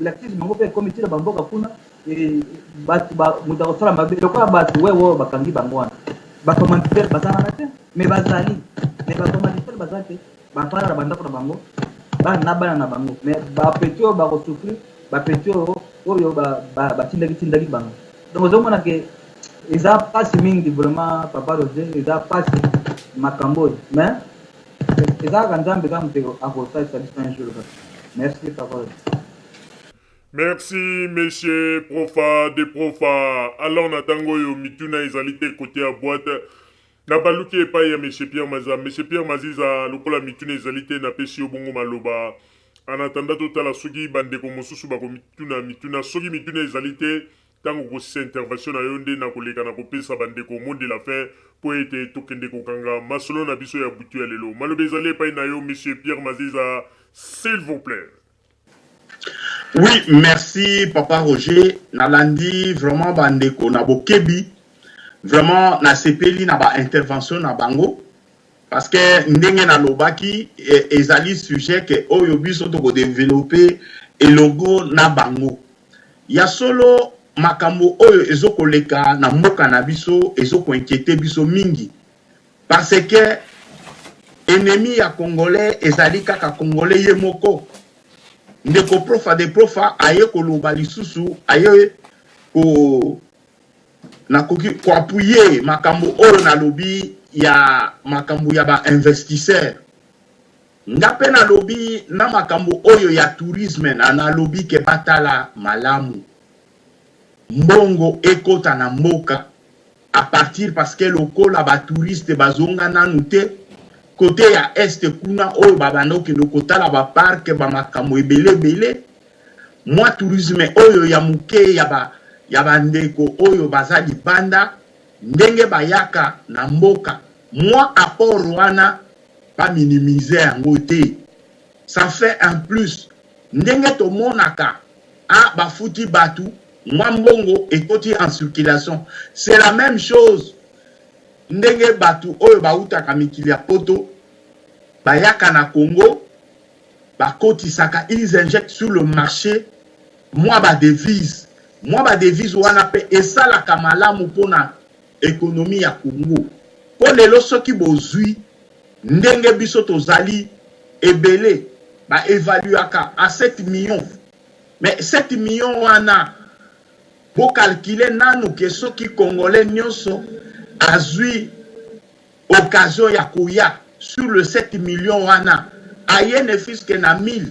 laxisme yango mpe ekomi ntina bamboka kuna. Bato, moto akosala mabe lokola bato wewe oyo bakangi bango wana, bacommanditaire baza wana te, mais bazali, mais bacommanditaire baza te, bafanda na bandako na bango, bana na bana na bango. Mais bapetits oyo bakosouffrir, bapetits oyo batindaki tindaki bango. Donc ozomona ke eza mpasi mingi vraiment, papa Roger, eza mpasi makambo oyo, mais eza kaka Nzambe kaka moto akosalisa biso un jour kaka. Merci, papa Roger. Merci, monsieur Profa de Profa. Alors, na tango oyo mituna ezali te côté ya boîte, na baluki epai ya monsieur Pierre Maziza. Monsieur Pierre Maziza, lokola mituna ezali te, napesi yo bongo maloba en attendant totala soki bandeko mosusu bakomituna mituna. Soki mituna ezali te, ntango kosisa intervention na yo nde na koleka na kopesa bandeko mot de la fin, mpo ete tokende kokanga masolo na biso ya butu ya lelo. Maloba ezali epai na yo, monsieur Pierre Maziza, s'il vous plaît. Oui, merci papa Roger. Nalandi vraiment bandeko na bokebi. Vraiment nasepeli na ba intervention na bango. Parce que ndenge nalobaki, ezali sujet ke oyo biso tokodévelopper elongo na bango. Ya solo, makambo oyo ezokoleka na mboka na biso ezokoinquiéter biso mingi. Parce que ennemi ya Congolais ezali kaka Congolais ye moko. Ndeko Profa de Profa aye koloba lisusu, aye ko nakoki koappuyer makambo oyo nalobi. ya makambo ya ba investisseurs, nga mpe nalobi na makambo oyo ya tourisme, na nalobi ke batala malamu mbongo ekota na mboka à partir, parce que lokola ba touristes bazonga nanu te kote ya est kuna oyo babanda kokende kotala ba parc, ba makambo ebele ebele, mwa tourisme oyo ya moke ya ba ya bandeko oyo baza libanda ndenge bayaka na mboka, mwa apport wana ba minimiser yango te, ça fait un plus. Ndenge tomonaka ah bafuti batu mwa mbongo ekoti en circulation, c'est la meme chose ndenge batu oyo bawutaka mikili ya poto bayaka na Congo bakotisaka, ils injectent sur le marche mwa ba devises, mwa ba devises wana pe esalaka malamu pona economie ya Congo. Po lelo soki bozui ndenge biso tozali ebele ba evaluaka à 7 millions, mais 7 millions wana bo calculer nanu ke soki congolais nionso azui occasion ya koya sur le 7 millions wana aye ne fut ce que na 1000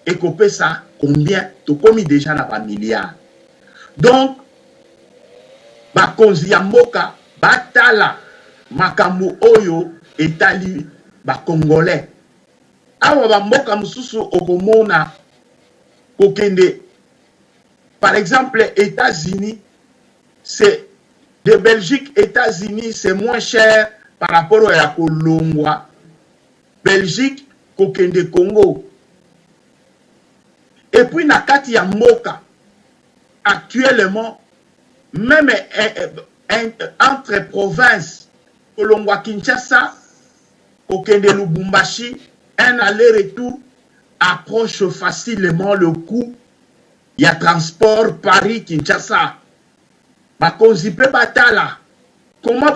ekopesa combien? Tokomi dejà na ba milliards. Donc bakonzi ya mboka batala makambo oyo etali ba congolais. Awa ba mboka mosusu okomona kokende par exemple Etats-Unis, c'est de Belgique Etats-Unis c'est moins cher par rapport ya kolongwa Belgique kokende Congo. Et puis na kati ya mboka actuellement meme entre province kolongwa Kinshasa kokende Lubumbashi un aller retour approche facilement le cout ya transport Paris Kinshasa. Bakonzi pe batala comment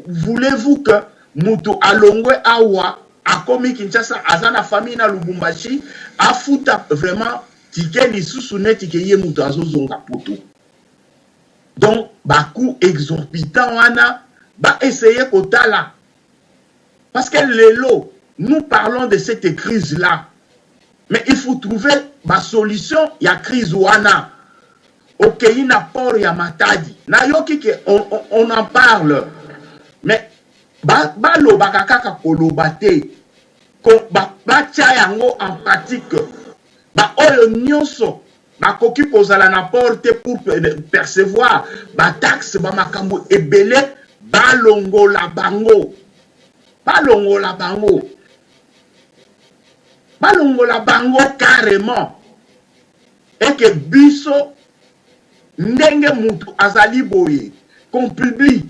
voulez vous que mutu alongwe awa akomi Kinshasa aza na famille na Lubumbashi afuta vraiment ticket lisusu neti ke ye mutu azozonga poto. Donc ba coût exorbitant wana ba essayer kotala parce que lelo nous parlons de cette crise là mais il faut trouver ba solution ya crise wana. Okeyi na port ya Matadi nayoki ke on, on, on en parle mais balobaka ba kaka koloba te, batia ba yango en pratique. Ba oyo nyonso bakoki kozala na port te pour percevoir ba taxe ba makambo ebele, balongola bango, balongola bango, balongola bango carrément. Et que biso ndenge mutu azali boye qu'on publie,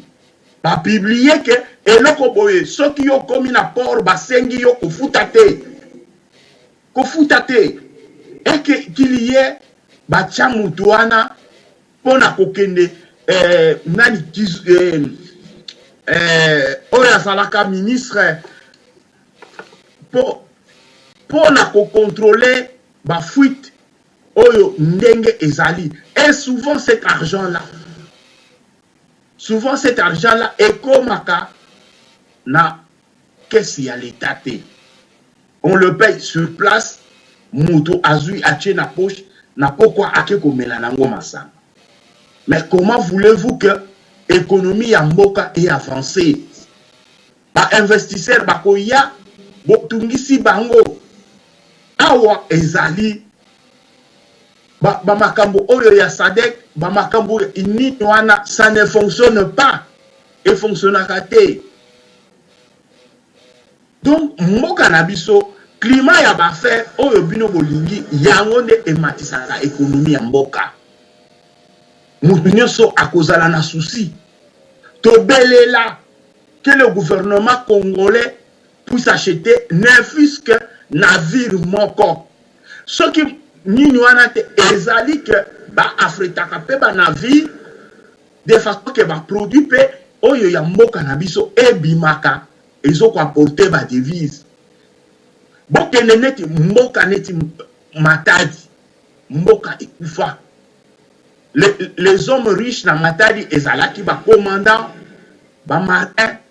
ba publie que eloko boye soki yo okomi na port basengi yo kofuta te, kofuta te, et que qu'il y ait batia mutu wana pona kokende eh, nani kiz, eh, eh, oyo azalaka ministre po pona ko controler ba fuite oyo ndenge ezali, et souvent cet argent là, souvent cet argent là ekomaka na caisse ya l'etat te, on le paye sur place, mutu azui atie na poche, na pokwa ake komela nango masanga. Mais comment voulez-vous que economie ya mboka e avancer? Ba investisseurs bakoya botungisi bango awa ezali ba, ba makambo oyo ya SADC, ba makambo nini wana, ça ne fonctionne pas, e fonctionnaka te. Donc mboka na biso climat ya ba affaires oyo bino bolingi yango nde ematisaka economie ya mboka. Mutu nyonso akozala na souci. Tobelela que le gouvernement congolais puisse acheter ne fût-ce que navire moko. Soki nini wana te ezali que ba affretaka pe ba navire de façon que ba produits pe oyo ya mboka na biso ebimaka ezo ko apporter ba devises. Bokende neti mboka neti Matadi, mboka ekufa. Les, les hommes riches na Matadi ezalaki ba commandants. Ba marin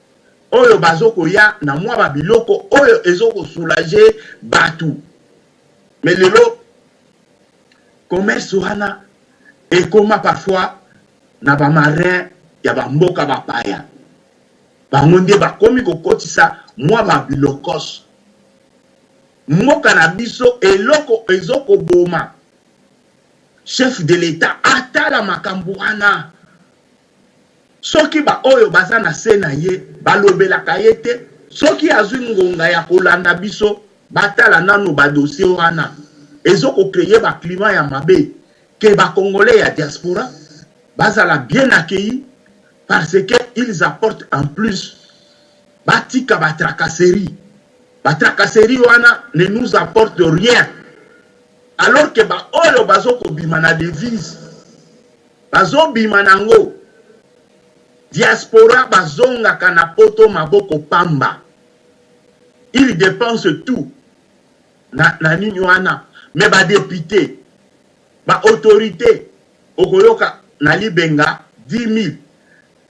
oyo bazo koya na mwa ba biloko oyo ezo ko soulager batu. Mais lelo commerce wana ekoma parfois na ba marin ya ba mboka ba paya. Bango nde bakomi kokotisa mwa ba bilokos. Mboka na biso eloko ezo koboma chef de l'etat atala makambo wana. Soki ba oyo baza na se na ye balobelaka ye te, soki azui ngonga ya kolanda biso, batala nanu ba dossiers wana. Ezo ko creer ba climat ya mabe que ba congolais ya diaspora bazala bien accueillis parce que ils apportent en plus. Batika ba tracasseries. Ba tracasseries wana ne nous apportent rien alors que ba oyo bazo kobima na devise Bazo bima nango. Diaspora bazongaka na poto maboko pamba. Ils depensent tout na na nini wana mais ba deputes, ba autorites okoyoka na libenga 10000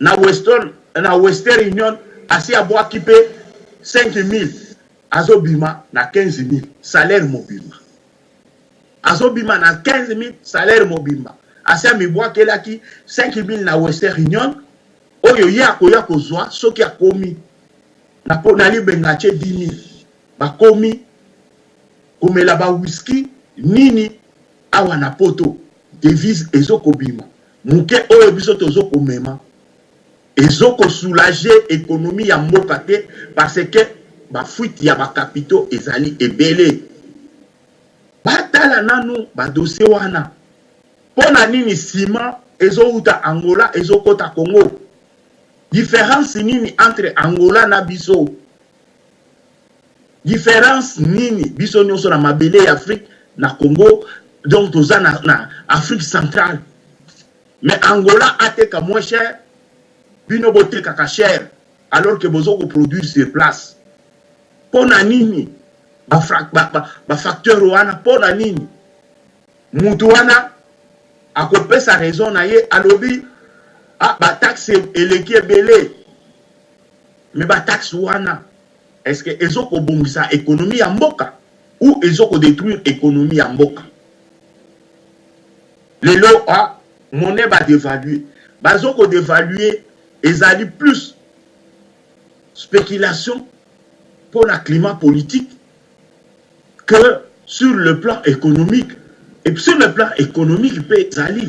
na weston na wester union asi abwaki pe 5000 azo bima na 15000 salaire mobimba. Azo bima na 15000 salaire mobimba asi amibwakelaki 5000 na wester union oyo ye akoya kozwa soki akomi na po na libenga atie 10000 bakomi komela ba whisky nini awa na poto devise ezo kobima muke oyo biso tozo komema ezo ko soulager economie ya mboka te parce que ba fuite ya ba capitaux ezali ebele. Batala nanu ba dossier wana pona nini ciment ezo wuta Angola ezo kota Congo? Difference nini entre Angola na biso? Difference nini biso nionso na mabele ya Afrique na Congo donc toza na, na Afrique centrale mais Angola ateka moins cher bino botekaka cher alors que bozo ko produire sur place pona nini? Ba ba facteurs wana pona nini? Mutu wana akopesa raison na ye alobi ah ba taxes eleki ebele mais ba taxes wana est-ce que ezo kobongisa economie ya mboka ou ezo ko detruire economie ya mboka? Lelo ah monnaie ba devaluer bazo ko devaluer ezali plus speculation pona climat politique que sur le plan economique et sur le plan economique pe ezali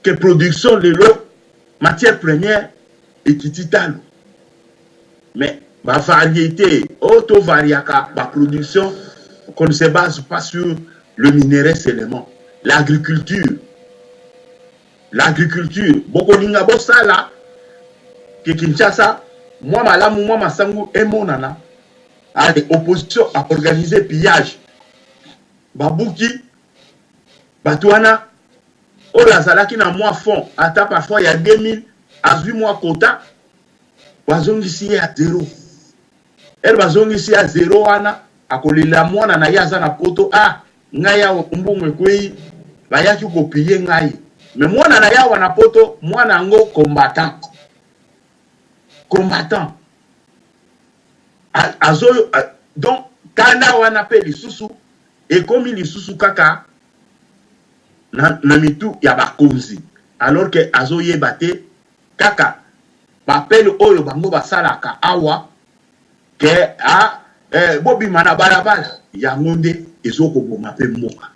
que production lelo matière première ekiti talo mais ba variété oyo to variaka ba production qu'on ne se base pas sur le minerai seulement l'agriculture L'agriculture bokolinga bosala que Kinshasa mwa malamu mwa masangu emonana allez opposition a organiser pillage babuki batu wana oyo azalaki na mwa fond ata parfois ya 2000 azui mwa quota bazongisi ye ya zero Heure bazongisi ya zero wana akolela mwana na ye aza na poto ah ngai awa mbongo ekweyi bayaki ko piller ngai mais mwana na ye awa na poto mwana yango combattant combattant azo donc kanda wana pe lisusu ekomi lisusu kaka na, na mitu ya bakonzi alors que azoyeba te kaka b'appel oyo bango basalaka awa que ah eh, bobima na balabala yango nde ezo koboma pe mboka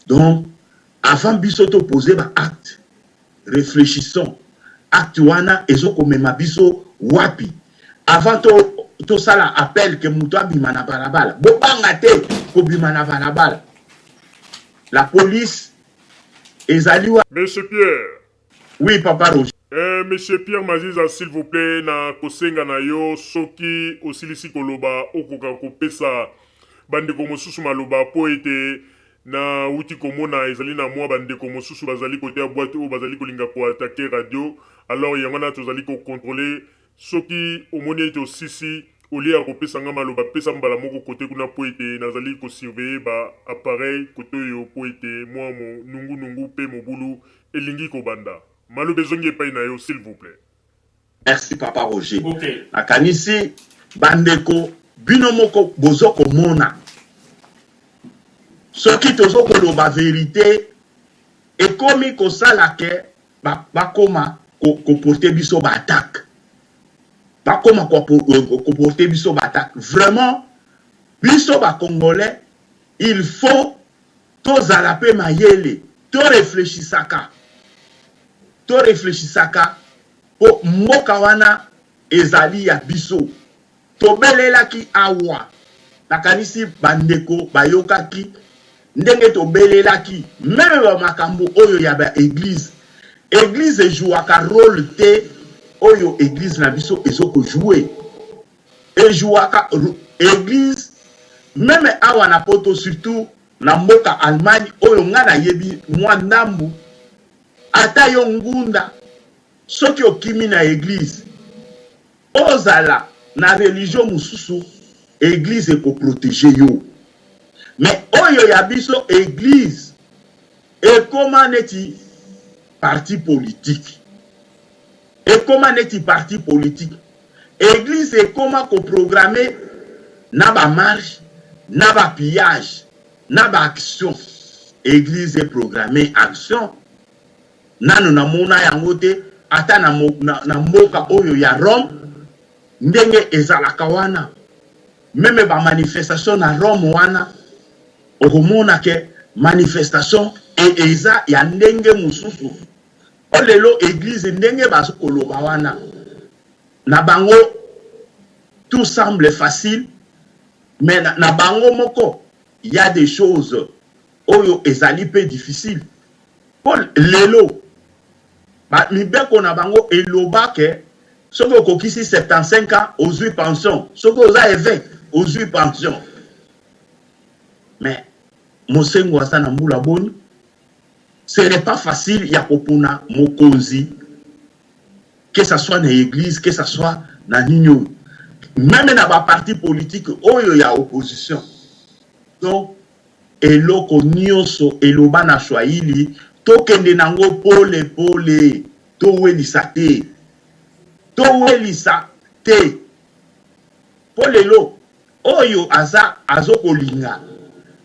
donc avant biso to poser ba acte reflechissons acte wana ezo komema biso wapi avant to tosala appel que moto abima na balabala bobanga te kobima na balabala la police ezali wa Monsieur Pierre. Oui papa Roger. Eh monsieur Pierre Maziza s'il vous plait na kosenga na yo soki osilisi koloba okoka kopesa bandeko mosusu maloba po ete na wuti komona ezali na mwa bandeko mosusu bazali kote ya boite oyo bazali kolinga ko attaquer radio alors yango wana tozali ko controler Soki omoni ete osisi, au lieu ya kopesa nga maloba, pesa mbala moko cote kuna mpo ete nazali ko surveiller ba appareils cote oyo mpo ete mua mo nungu nungu mpe mobulu elingi kobanda. Maloba ezongi epai na yo, s'il vous plait. Merci papa Roger. Okay. Nakanisi bandeko bino moko bozo komona soki tozo koloba verite ekomi kosala ke bakoma koporte biso ba attaque bakoma koporte biso ba attaque vraiment biso ba congolais il faut tozala pe mayele to reflechisaka to reflechisaka po mboka wana ezali ya biso tobelelaki awa nakanisi bandeko bayokaki ndenge tobelelaki meme ba makambo oyo ya ba eglise eglise ejouaka role te oyo eglise na biso ezo ko jouer ejouaka eglise meme awa na poto surtout na mboka Allemagne oyo nga nayebi mwa ndambu ata yo ngunda soki okimi na eglise ozala na religion mosusu eglise eko proteger yo mais oyo ya biso eglise ekoma neti parti politique ekoma neti parti politique eglise ekoma ko programme na ba marche na ba pillage na ba action eglise e programme action nanu namona yango te ata na, na, na mboka oyo ya Rome ndenge ezalaka wana meme ba manifestation na Rome wana okomona ke manifestation e, eza ya ndenge mosusu Po lelo eglise ndenge bazo koloba wana na bango tout semble facile mais na, na bango moko ya des choses oyo ezali pe difficile po lelo ba mibeko na bango eloba ke soki okokisi 75 ans ozui pension soki oza eveque ozui pension mais Mosengo aza na mbula boni? Ce n'est pas facile ya kopona mokonzi que ça soit na eglise que ça soit na nini oyo meme na ba parti politique oyo ya opposition donc eloko nioso eloba na swahili tokende nango pole pole towelisa te towelisa te po lelo Oyo aza azokolinga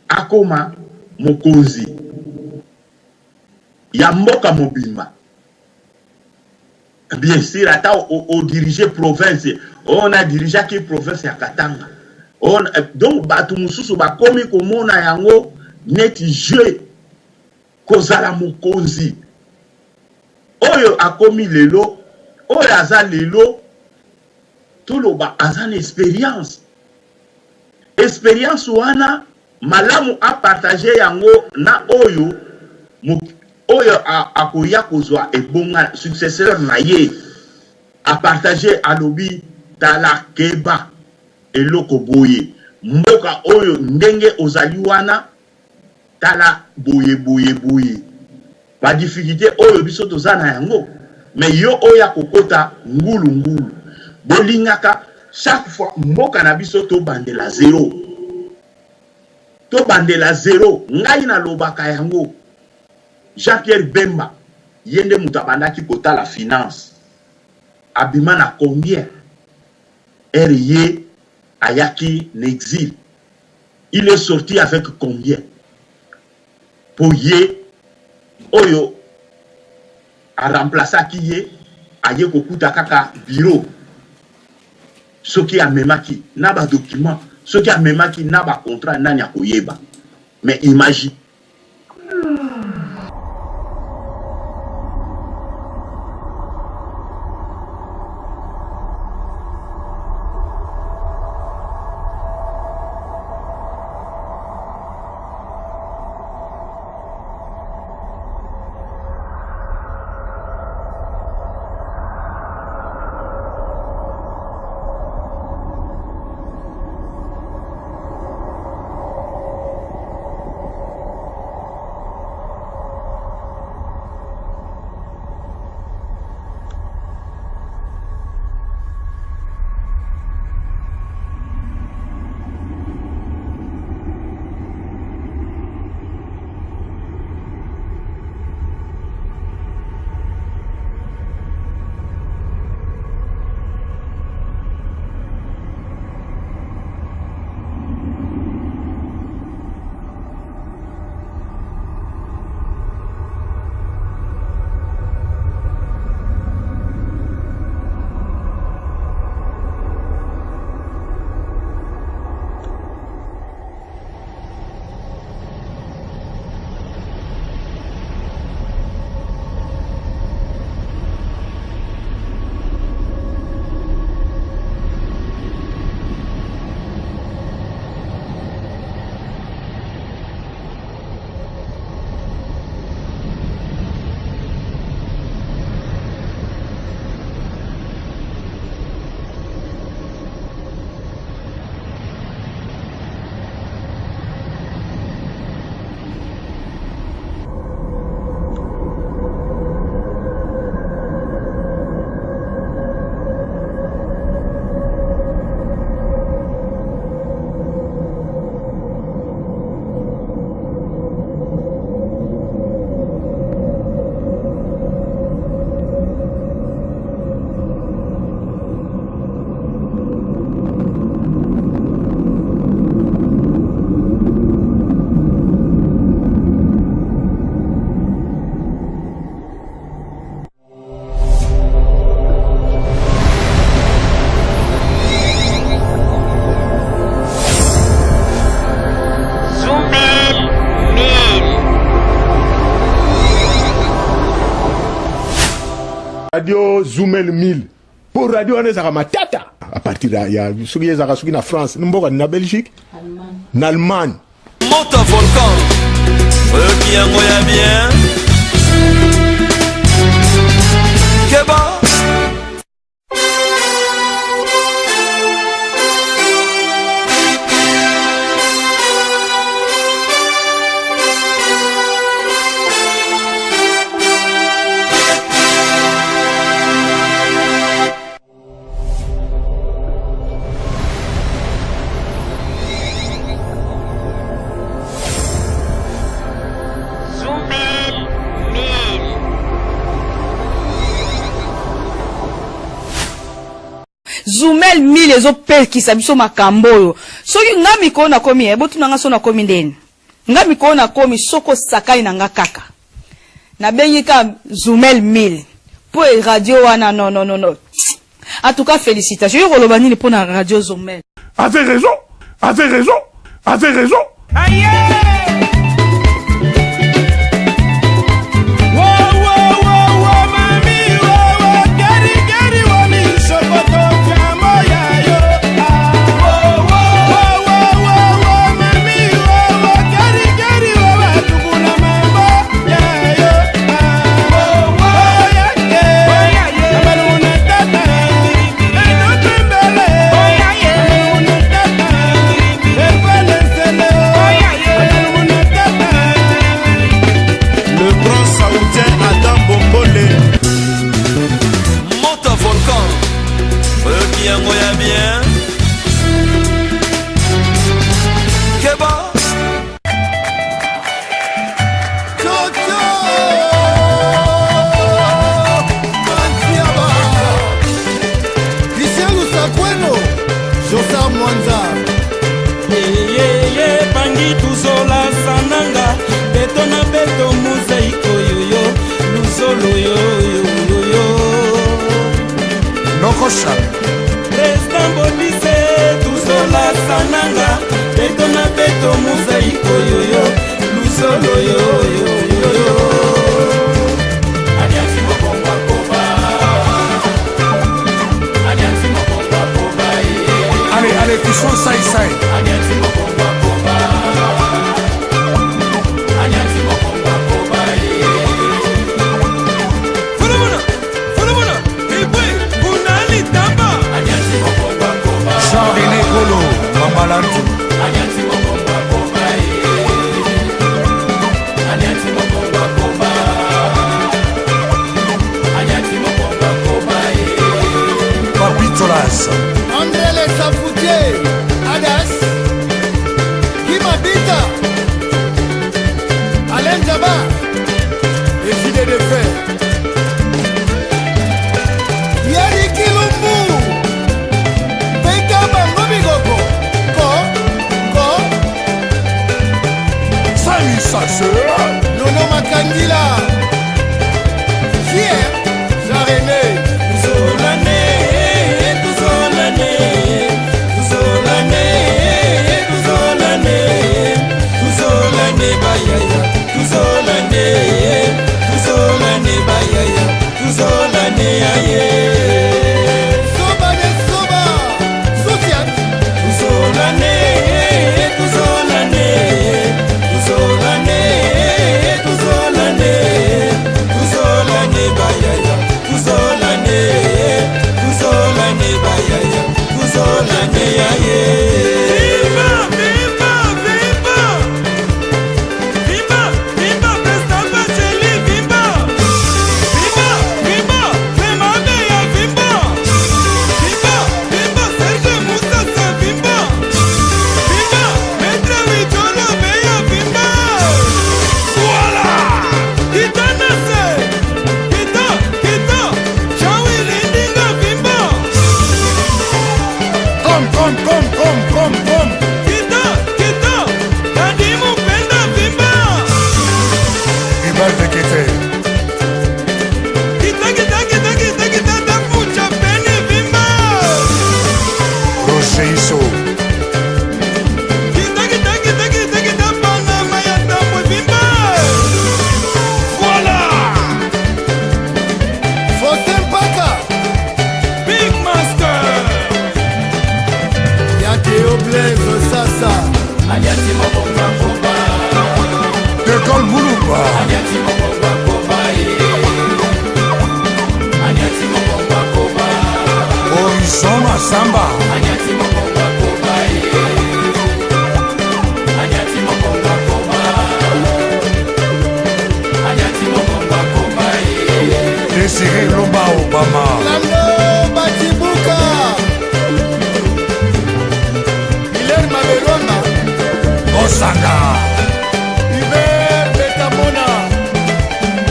akoma mokonzi ya mboka mobimba bien sur ata o dirige province oyo na dirigeaki province ya Katanga oyo donc bato mosusu bakomi komona yango neti jeu kozala mokonzi oyo akomi lelo oyo aza lelo Toloba aza na experience. Experience wana malamu a partager yango na oyo oyo akoya kozwa ebonga successeur na ye. A partager alobi tala keba eloko boye mboka oyo ndenge ozali wana Tala boye boye boye ba difficulte oyo biso toza na yango mais yo oya kokota ngulu ngulu bolingaka chaque fois mboka na biso tobandela zero tobandela zero ngai nalobaka yango Jean Pierre Bemba ye nde moto abandaki kotala finance abima na combien heure ye ayaki na exil Il est sorti avec combien? Po ye oyo a remplacaki ye aye kokuta kaka bureau soki amemaki na ba documents soki amemaki na ba contrats nani akoyeba mais imagine Zumel 1000 mpo radio wana ezalaka matata à partir ya, ya soki ezalaka soki na France mboka na Belgique na Allemagne. Moto volcan oyoki yango ya bien keba. Zumel 1000 ezopekisa biso makambo oyo. Soki nga mikolo nakomi, eh, botuna nga so nakomi ndeni. Nga mikolo nakomi soki osakani na nga kaka. Nabengi ka Zumel 1000 po e radio wana non non non non. En tout cas félicitations. Yo koloba nini pona radio Zumel? Avait raison, avait raison, avait raison. Aïe! Le grand saoudien Adam Bombole. Moto volcan oyoki yango ya bien keba. Pangi tuzola sananga beto na beto mozaiko yoyo luzolo yoyoyoyo nokosha president bodise tuzola sananga beto na beto mozaiko yoyo luzolo yoyoyoyo. Allez, allez, touchons ça et ça. Jean-René Kolo, Mamalantu. Papi Tolas. André Le Safoutier, Adas, Kimabita, Alain Djaba, et Gilet de Fer. Yeri Kilumbu, Peka Bango Bigoko, Ko, Ko, Salut, chasseur. Nono Makandila, Pierre, Jean-René, Tuzolane, tuzolane, tuzolane. Samba. Désiré Lomba Obama. Lando Batibuka. Hilaire Mabelwanga. Osanga. Hubert Betamona.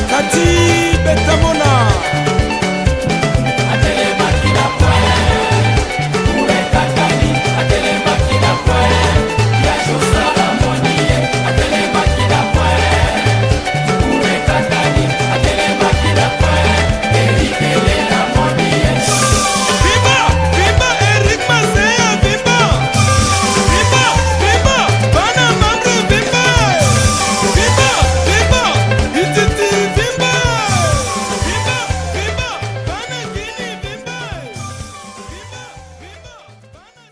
Kati Betamona. Vimba, vimba, Eric Masea, vimba. Vimba, vimba, bana mambre, vimba. Vimba, vimba, ititi, vimba. Vimba, vimba, bana Guinea, vimba. Vimba, vimba, bana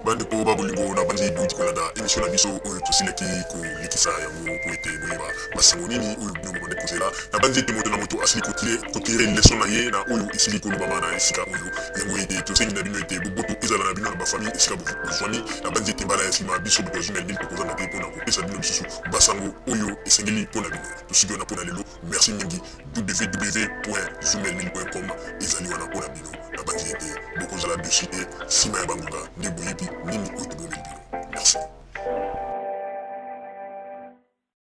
Bandeko ba bolingo, na banzi bouti kolanda émission na biso oyo tosilaki kolekisa yango po ete boyeba basango nini oyo bino bobande kozela. Na banzi ete moto na moto asili kotirer leçon na ye na oyo esili kolobama na esika oyo. Yango ete tosengi na bino ete boboto ezala na bino na bafamille esika bozwami. Na banzi ete mbala ya nsima biso bato ya Zumel 1000 tokozanga te mpona kopesa bino lisusu basango oyo esengeli mpo na bino. Tosuki wana mpo na lelo. Merci mingi. www.zumel1000.com ezali wana mpo na bino. Nabanzi ete bokozala dessus te nsima ya bangonga nde boyebi nini oyo tobomeli bino. Merci.